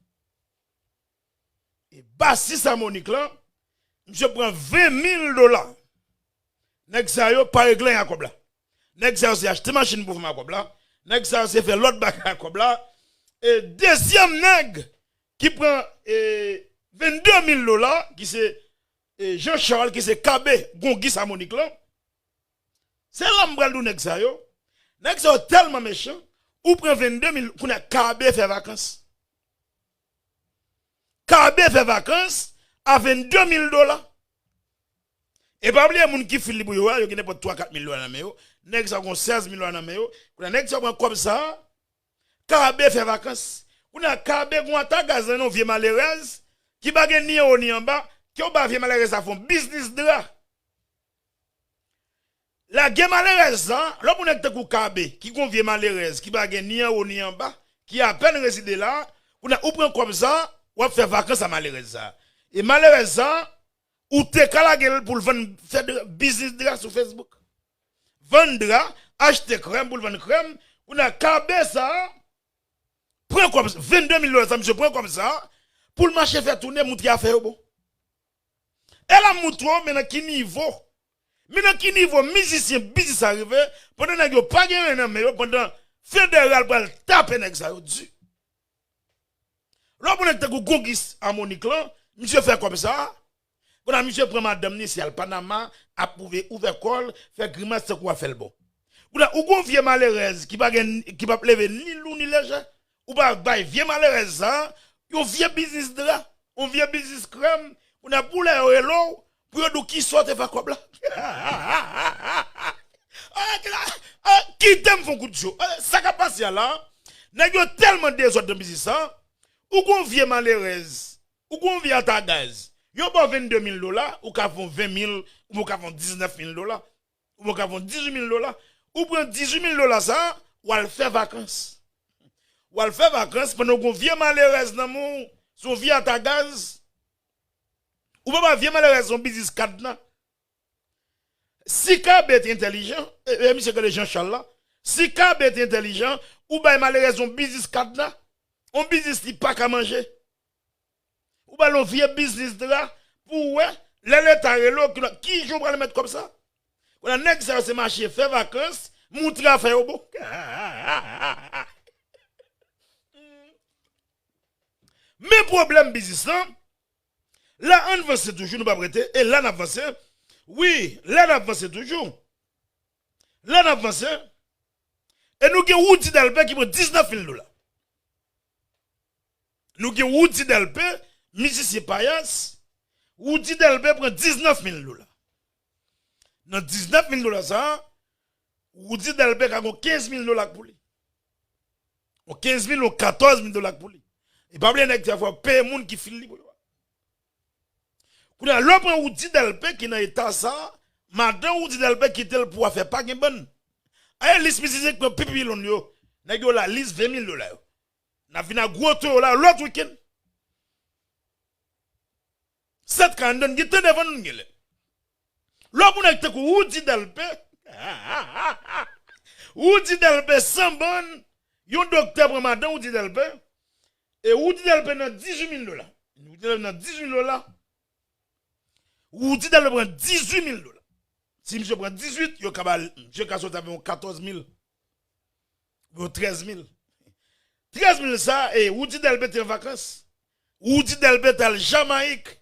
E basis Amonik lan, misye pran ven mil dola. Nèg sa yo pa regle anyen a kòb la. Nèg sa yo se achte machin pou fanm a kòb la. Nèg sa yo se fè lòt bagay a kòb la. E dezyèm nèg ki pran e vennde mil dola, ki se e Jean Charles, ki se K B, gongis Amonik lan. Se la m pral di w nèg sa yo. Nèg sa yo tèlman mechan, ou pran vennde mil, kounye a K B fè vakans. K B fè vakans a vennde mil dola. E pa bliye moun ki fil li pou yo a, yo gen nenpòt twa kat mil dola nan men yo. Nèg sa gon sèz mil dola nan men yo. Kounye a nèg sa pran kòb sa, Kabe fè vakans. Kounye a Kabe gon atagaz nan yon vye malerèz ki pa gen ni anwo ni anba, ke w ba vye malerèz sa fè yon biznis dra. Lage malerèz sa, lè w pran nèg tankou Kabe, ki gon vye malerèz, ki pa gen ni anwo ni anba, ki apèn rezide la, kounye a ou pran kòb sa, w ap fè vakans a malerèz sa. E malerèz sa, ou te ka lage l pou l vann, fè dra, biznis dra sou Facebook. Vann dra, achte krèm pou l vann krèm, kounye a Kabe sa, pran kòb, vennde mil dola sa, misye pran kòb sa, pou l mache fè tounen, moutre afè yo bon. E la m moutre w, men nan ki nivo, men nan ki nivo mizisyen biznis sa rive, pandan nèg yo pa gen anyen nan men yo, pandan federal pral tape nèg sa yo di. Lè w pran nèg tankou Gongis Amonik lan, misye fè kòb sa, kounye a misye pran madanm ni, se al Panama, ap pwouve ouvè kò l, fè grimas tankou w ap fè l bon. Kounye a ou gon vye malerèz ki pa gen, ki p ap leve ni lou ni lejè, ou pa bay vye malerèz sa, yon vye biznis dra, yon vye biznis krèm, kounye a pou lè yo rele w, pou yo di w kisa w te fè ak kòb la. Ah, kite m fè yon kout cho. Ah, sa k ap pase a la, nèg yo tèlman dezòd nan biznis sa, ou gon vye malerèz, ou gon vye atagaz, yo ba w vennde mil dola, ou ka fè yon ven mil, ou ka fè yon diznèf mil dola, ou ka fè yon dizuit mil dola, ou pran dizuit mil dola sa, w al fè vakans. W al fè vakans pandan w gon vye malerèz nan men w, se yon vye atagaz, ou pa ba vye malerèz yon biznis kadna. Si Kabe te entèlijan, e, e, misye k rele Jean Charles la, si Kabe te entèlijan, ou bay malerèz yon biznis kadna, yon biznis li pa ka manje. Ou ba l yon vye biznis dra pou w wè, lè Leta rele w, ki, ki jan w pral mèt kòb sa. Kounye a nèg sa yo se mache fè vakans, moutre afè yo bon. Men pwoblèm biznis lan, la ann vanse toujou, nou p ap rete, e la n ap vanse. Wi, la n ap vanse toujou. La n ap vanse. E nou gen Roody Delpé ki pran diznèf mil dola. Nou gen Roody Delpé, mizisyen payas. Roody Delpé pran diznèf mil dola. Nan diznèf mil dola sa, Roody Delpé ka gon kenz mil dola k pou li. Yon kenz mil, yon katòz mil dola k pou li. E pa bliye nèg sa fò peye moun ki fil li pou yo. Kounye a, lè w pran Roody Delpé ki nan eta sa, madanm Roody Delpé kite l pou afè pa gen bann. Aye lis mizisyen k pran pi pilon yo. Nèg yo la lis ven mil dola yo. N ap vin a gwo to yo la lòt wikenn. Sèt ka anndan gen tan devan nou genlè. Lè w pou nèg tankou Roody Delpé, Roody Delpé san bann, yon doktè pran madanm Roody Delpé, e Roody Delpé nan dizuit mil dola. Roody Delpé nan dizuit mil dola. Roody Delpé pran dizuit mil dola. Si misye pran dizuit, yo ka ba l, misye ka sot avè yon katòz mil. Bon, trèz mil. Trèz mil sa, e, Roody Delpé te an vakans. Roody Delpé t al Jamayik.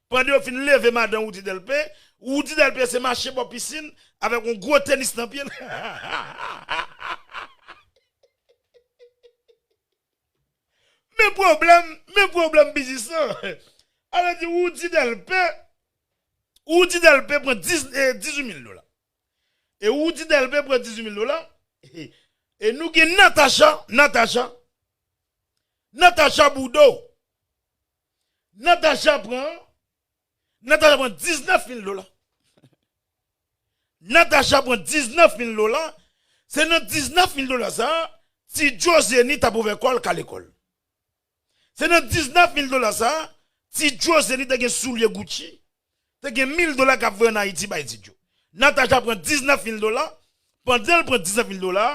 Pandan yo fin leve madanm Roody Delpé, Roody Delpé se mache bò pisin avèk yon gwo tenis nan pye l. Men pwoblèm, men pwoblèm biznis lan. Alò di Roody Delpé, Roody Delpé pran dis, e, dizuit mil dola. E Roody Delpé pran dizuit mil dola. E, e nou gen Natacha, Natacha, Natacha Boudou. Natacha pran, Natacha pran diznèf mil dola. Natacha pran diznèf mil dola. Se nan diznèf mil dola sa, Ti Joe Zenith ap ouvè kò l ka lekòl. Se nan diznèf mil dola sa, Ti Joe Zenith te gen soulye Gucci, te gen mil dola k ap voye ann Ayiti bay Ti Joe. Natacha pran diznèf mil dola, pandan l pran diznèf mil dola,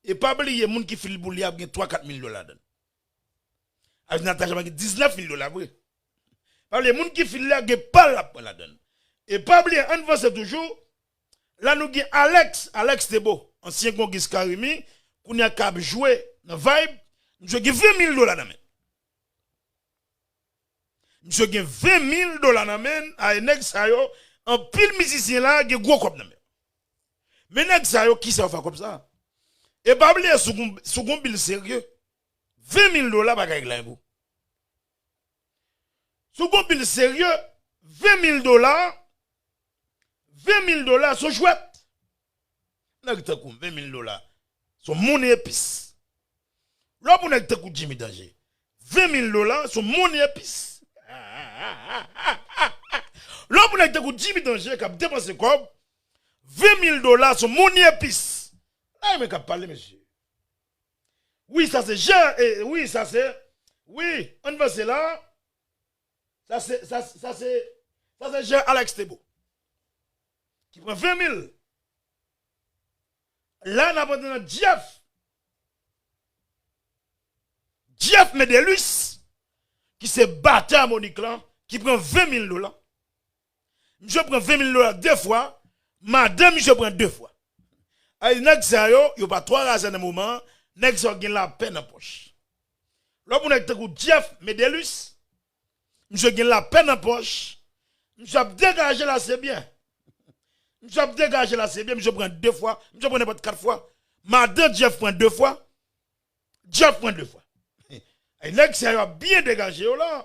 e pa bliye moun ki fil pou li ap gen twa kat mil dola ladan l. Alò Natacha pran gen diznèf mil dola vre. Pa bliye moun ki fil la gen pa l ap pran ladan l. E pa bliye, ann vanse toujou, la nou gen Alex, Alex Tebo, ansyen Gongis Carimi, kounye a k ap jwe nan Vibe, misye gen ven mil dola nan men l. Misye gen ven mil dola nan men l, a e nèg sa yo, anpil mizisyen la gen gwo kòb nan men yo. Men nèg sa yo, kisa yo fè ak kòb sa? E pa bliye, si w gon, si w gon bil serye, ven mil dola pa ka regle anyen pou ou. Si w gon bil serye, ven mil dola, ven mil dola se yon jwèt. Nèg tankou m, ven mil dola. Se yon moun epis. Lè w pou nèg tankou Jimmy Danger, ven mil dola, se yon moun epis. Lè w pou nèg tankou Jimmy Danger k ap depanse kòb, ven mil dola, se yon moun epis. Ay, men k ap pale, mesye. Wi, sa se Jean, eh, wi, sa se, wi, ann vanse la. Sa se, sa, sa se, sa se Jean Alex Tebo. Ki pran ven mil. La, n ap antre nan Jeff. Jeff Medelus, ki se batè Monik lan, ki pran ven mil dola. Misye pran ven mil dola de fwa, madanm misye pran de fwa. Ay, nèg sa yo, yo pa twò razè nan moman an, nèg sa yo gen lapè nan pòch. Lè w pou nèg tankou Jeff Medelus, misye gen lapè nan pòch, misye ap degaje l ase byen. Misye ap degaje l ase byen, misye pran de fwa, misye pran nenpòt kat fwa. Madan Jeff pran de fwa, Jeff pran de fwa. Ay, nèg sa yo ap byen degaje yo la.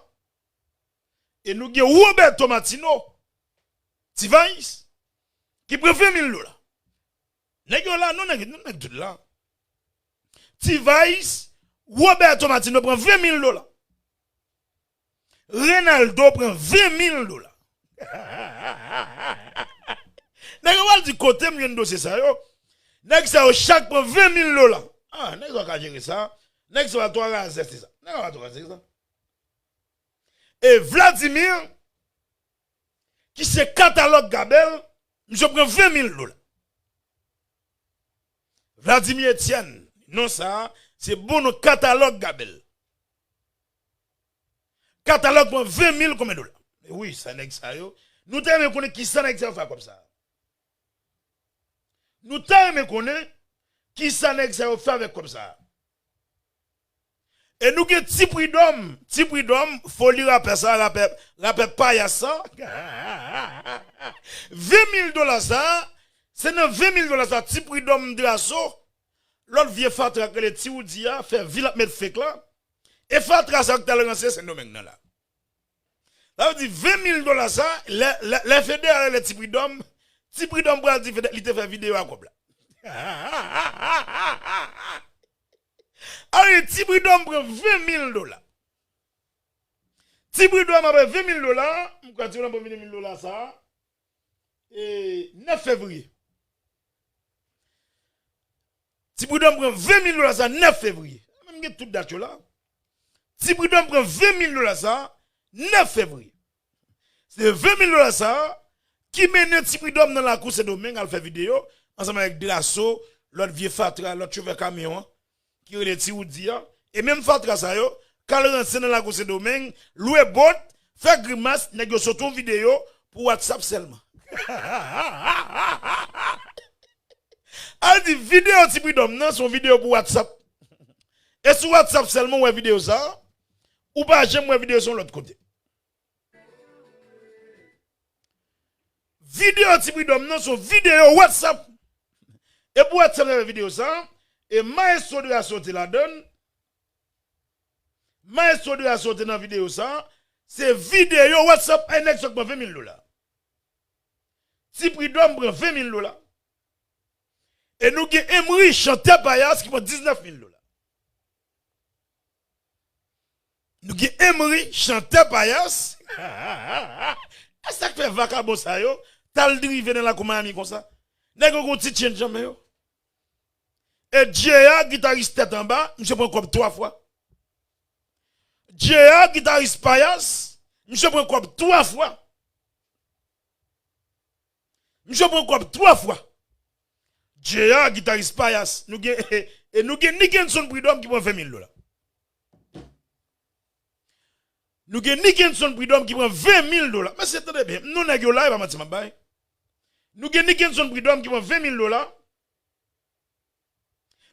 E nou gen Roberto Martino, T-Vice, ki pran ven mil dola. Nèg yo la, non, nèg, non, nèg tout la. T-Vice, Roberto Martino pran ven mil dola. Renaldo pran ven mil dola. Nèg yo pral di kote m jwenn dosye sa yo. Nèg sa yo chak pran ven mil dola. Ah, nèg sa yo ka jere sa. Nèg sa yo pa twò razè, se sa. Nèg yo pa twò razè, se sa. E Vladimir, ki se Katalòg Gabèl, misye pran ven mil dola. Vladimir Etienne, non sa a, se bon non Katalòg Gabèl. Katalòg pran ven mil konbyen dola? Wi, sa nèg sa yo. Nou ta renmen konnen kisa nèg sa yo fè ak kòb sa a. Nou ta renmen konnen kisa nèg sa yo fè avèk kòb sa a. E nou gen Ti Pridòm, Ti Pridòm, foli rapè sa, rapè, rapè payas sa. Ven mil dola sa, se nan ven mil dola sa, Ti Pridòm Drasso, lòt vye fatra k rele Ti Woody a, fè vil ap met fake la. E fatra sa k t al ranse Sendomeng nan la. Sa vle di ven mil dola sa, lè, lè, lè federal rele Ti Pridòm, Ti Pridòm pral di federal, li te fè videyo a kòb la. Ale, Ti Pridòm pran ven mil dola. Ti Pridòm apre ven mil dola, m kwè Ti Pridòm pran ven mil dola sa, e, nèf fevriye. Ti Pridòm pran ven mil dola sa nèf fevriye. Menm gen tout dat yo la. Ti Pridòm pran ven mil dola sa nèf fevriye. Se ven mil dola sa ki mennen Ti Pridòm nan lakou Sendomeng al fè videyo ansanm avèk Drasso, lòt vye fatra, lòt chofè kamyon an, ki rele Ti Woody a. E menm fatra sa yo k al ranse nan lakou Sendomeng, lwe bòt, fè grimas, nèg yo sot yon videyo pou WhatsApp sèlman. Al di videyo Ti Pridòm nan se yon videyo pou WhatsApp. E sou WhatsApp sèlman w wè videyo sa, ou pa janm wè videyo sa yon lòt kote. Videyo Ti Pridòm nan se yon videyo WhatsApp. E pou WhatsApp nan videyo sa, e Maestro Drasso te ladann. Maestro Drasso te nan videyo sa, se videyo WhatsApp, ay nèg sa k pran ven mil dola. Ti Pridòm pran ven mil dola. E nou gen Emery, chantè payas, ki pran diznèf mil dola. Nou gen Emery, chantè payas. E sa k fè vakabon sa yo t al drive nan lakou Miami konsa? Nèg yo gon ti change nan men yo. E J A, gitaris tèt anba, misye pran kòb twa fwa. J A, gitaris payas, misye pran kòb twa fwa. Misye pran kòb twa fwa. J A, gitaris payas, nou gen, e, e nou gen Nickenson Prud'homme ki pran ven mil dola. Nou gen Nickenson Prud'homme ki pran ven mil dola. Mesye, tande byen, non nèg yo la, e pa manti m ap bay. Nou gen Nickenson Prud'homme ki pran ven mil dola.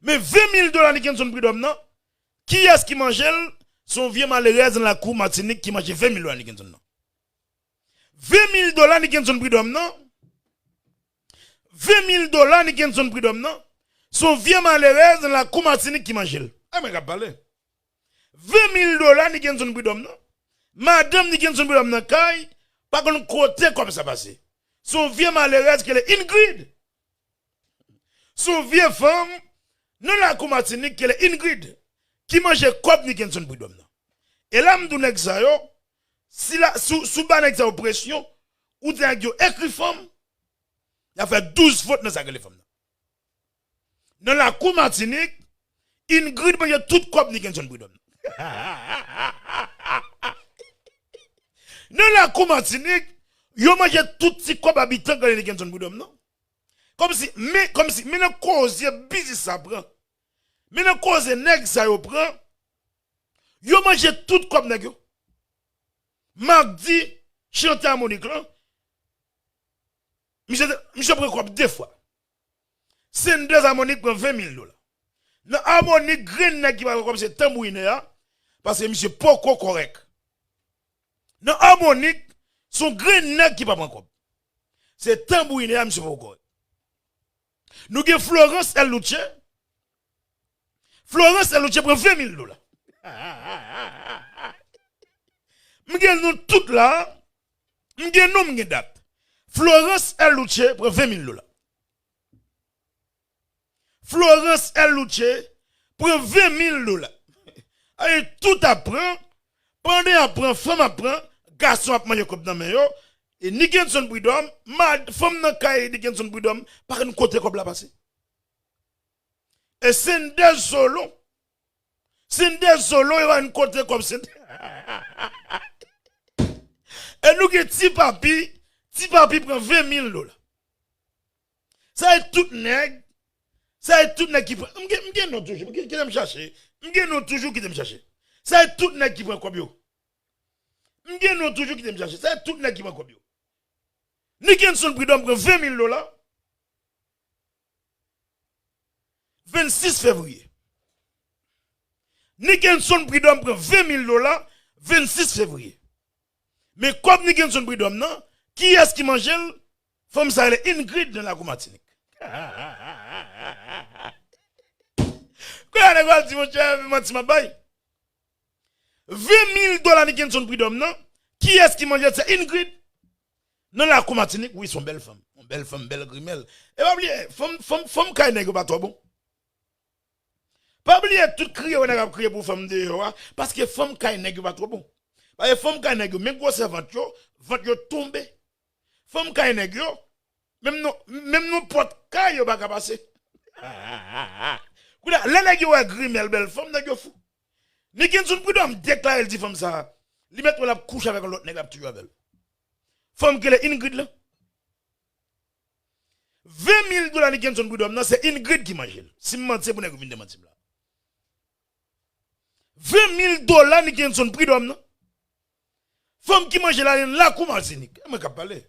Men ven mil dola Nickenson Prud'homme nan, kiyès ki manje l? Se yon vye malerèz nan lakou Matinik ki manje ven mil dola Nickenson nan. Ven mil dola Nickenson Prud'homme nan, ven mil dola Nickenson Prud'homme nan, se yon vye malerèz nan lakou Matinik ki manje l. A mwen k ap pale. Ven mil dola Nickenson Prud'homme nan, madanm Nickenson Prud'homme nan kay, pa konn kote kòb sa pase. Se yon vye malerèz ki rele Ingrid. Se yon vye fanm nan lakou Matinik ki rele Ingrid, ki manje kòb Nickenson Prud'homme nan. E la m di w nèg sa yo, si la, si, w- si w ba nèg sa yo presyon, ou di nèg yo ekri fanm, y a fè douz vòt nan sa k rele fanm nan. Nan lakou Matinik, Ingrid manje tout kòb Nickenson Prud'homme nan. Nan lakou Matinik, yo manje tout ti kòb abitan k rele Nickenson Prud'homme nan. Kòmsi, men, kòmsi, men nan koze biznis sa pran. Men nan koze nèg sa yo pran. Yo manje tout kòb nèg yo. Marc di, chante amònik lan, misye, misye pran kòb de fwa. Senders amònik pran ven mil dola. Nan amònik, grenn nèg ki pa pran kòb se tanbourinè a, paske misye poko kòrèk. Nan amònik, se yon grenn nèg ki pa pran kòb. Se tanbourinè a, misye poko kòrèk. Nou gen Florence L. Louche. Florence L. Louche pran ven mil dola. M gen nou tout la. M gen non, m gen dat. Florence L. Louche pran ven mil dola. Florence L. Louche pran ven mil dola. Ay, tout ap pran, pandan y ap pran, fanm ap pran, gason ap manje kòb nan men yo. E Nickenson Prud'homme, mad, fanm nan kay Nickenson Prud'homme, pa konn kote kòb la pase. E Senders Solo, Senders Solo, yo pa konn kote kòb Senders. E nou gen Ti Papi, Ti Papi pran ven mil dola. Sa e tout nèg, sa e tout nèg ki pran, m gen, m gen non toujou, m gen, kite m chache. M gen non toujou, kite m chache. Sa e tout nèg ki pran kòb yo. M gen non toujou, kite m chache. Sa e tout nèg ki pran kòb yo. Nickenson Prud'homme pran ven mil dola. Vennsis fevriye. Nickenson Prud'homme pran ven mil dola, vennsis fevriye. Men kòb Nickenson Prud'homme nan, kiyès ki manje l? Fanm sa rele Ingrid nan lakou Matinik. Kòman nèg yo al di, monchè, manti m ap bay. Ven mil dola Nickenson Prud'homme nan, kiyès ki manje l? Se Ingrid. Nan lakou Matinik, wi, se yon bèl fanm. Yon bèl fanm, bèl grimèl. E pa bliye, fanm, fanm, fanm kay nèg yo pa twò bon. Pa bliye tout kriye wè nèg ap kriye pou fanm deyò a, paske fanm kay nèg yo pa twò bon. Paske fanm kay nèg yo, men gwosè vant yo, vant yo tonbe. Fanm kay nèg yo, menm non, menm non pòt kay yo pa ka pase. Kounye a, lè nèg yo wè grimèl bèl fanm, nèg yo fou. Nickenson Prud'homme deklare l di fanm sa a, li mèt wè l ap kouche avèk yon lòt nèg, l ap toujou avè l. Fanm ki rele Ingrid lan. Ven mil dola Nickenson Prud'homme nan, se Ingrid ki manje l. Si m manti, se pou nèg yo vin demanti m la. Ven mil dola Nickenson Prud'homme nan. Fanm ki manje la, li nan lakou Matinik. E mwen k ap pale.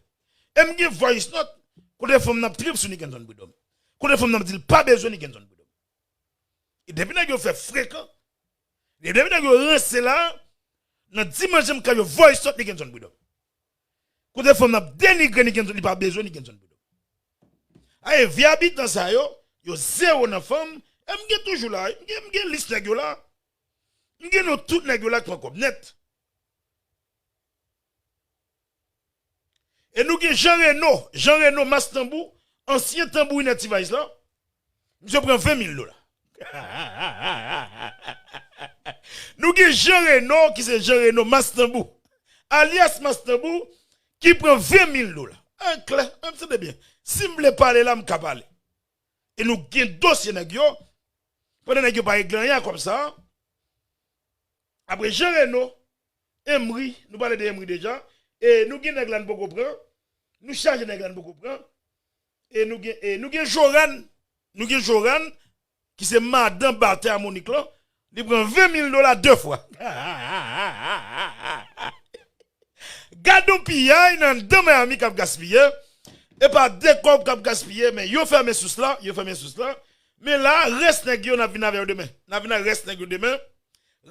E m gen voice note, kote fanm nan ap trip sou Nickenson Prud'homme. Kote fanm nan ap di l pa bezwen Nickenson Prud'homme. E depi nèg yo fè frekan, e depi nèg yo ranse la, nan dimanch m ka yo voice note Nickenson Prud'homme. Kote fanm nan ap denigre Nickenson, li pa bezwen Nickenson Prud'homme. Aye, vye abitan sa yo, yo zewo nan fanm, e m gen toujou la, m gen, m gen lis nèg yo la. M gen non tout nèg yo la k pran kòb nèt. E nou gen Jean Reno, Jean Reno, mas tanbou, ansyen tanbourinè T-Vice la. Misye pran ven mil dola. Nou gen Jean Reno, ki se Jean Reno, mas tanbou, alyas mas tanbou, ki pran ven mil dola. An klè, an tande byen. Si m vle pale la, m ka pale. E nou gen dosye nèg yo, pandan nèg yo pa regle anyen a kòb sa a. Apre Jean Reno, Emery, nou pale de Emery deja. E nou gen nèg la n poko pran. Nou chaje nèg la n poko pran. E nou gen, e nou gen Joran. Nou gen Joran, ki se madan batè a Monik lan. Li pran ven mil dola de fwa. Gad yon piyay nan anndan Miami k ap gaspiye. E pa de kòb k ap gaspiye, men yo fèmen sous la, yo fèmen sous la. Men la, rès nèg yo, n ap vin avè yo demen. N ap vin ak rès nèg yo demen.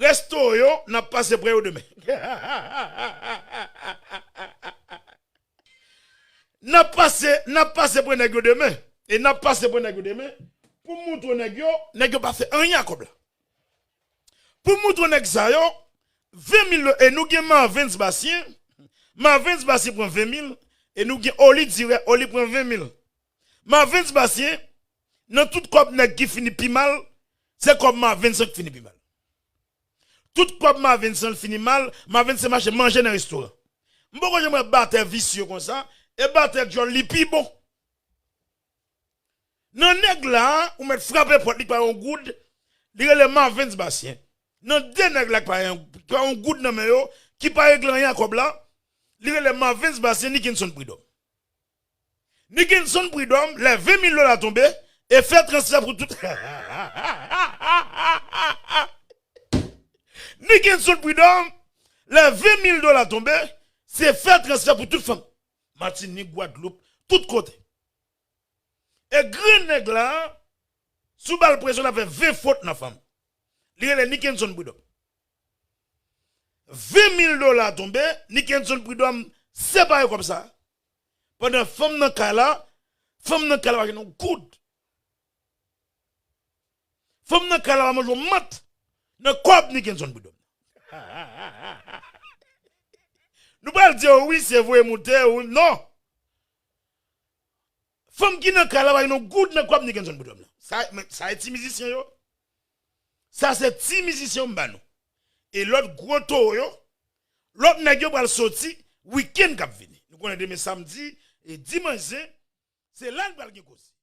Rès towo yo, n ap pase pre yo demen. N ap pase, n ap pase pre nèg yo demen. E n ap pase pre nèg yo demen. Pou m moutre nèg yo, nèg yo pa fè anyen a kòb la. Pou m moutre nèg sa yo, ven mil do-, e nou gen Marvens Basyen. Marvens Basyen pran ven mil. E nou gen Oli Dirè, Oli pran ven mil. Marvens Basyen, Nan tout kòb nèg ki fini pi mal, se kòb Marvens lan ki fini pi mal. Tout kòb Marvens lan fini mal, Marvens se mache manje nan restoran. M poko janm wè batè visye konsa, e batè djòl li pi bon. Nan nèg la, ou mèt frape pòt li pa yon goud, li rele Marvens Basyen. Nan de nèg la ki pa yon, ki pa yon goud nan men yo, ki pa regle anyen a kòb la, li rele Marvens Basyen, Nickenson Pridòm. Nickenson Pridòm, lè ven mil dola tonbe, e fè transfè pou tout. Nickenson Pridòm, lè ven mil dola tonbe, se fè transfè pou tout fanm. Matinik, Gwadloup, tout kote. E grenn nèg la, si w ba l presyon, l ap fè ven fot nan fanm. Li rele Nickenson Pridòm. Ven mil dola tonbe, Nickenson Pridòm separe kòb sa. Pandan fanm nan kay la, fanm nan kay la pa gen yon goud. Fanm nan kay la pa manje yon mant nan kòb Nickenson Pridòm. Nou pral di yo wi, se vre moute ou non. Fanm ki nan kay la pa gen yon goud nan kòb Nickenson Pridòm nan. Sa, men, sa e ti mizisyen yo. Sa se ti mizisyen yo m ba nou. E lòt gwo towo yo, lòt nèg yo pral soti wikenn k ap vini. Nou konnen demen samdi e dimanch zen, se la n pral gen koze.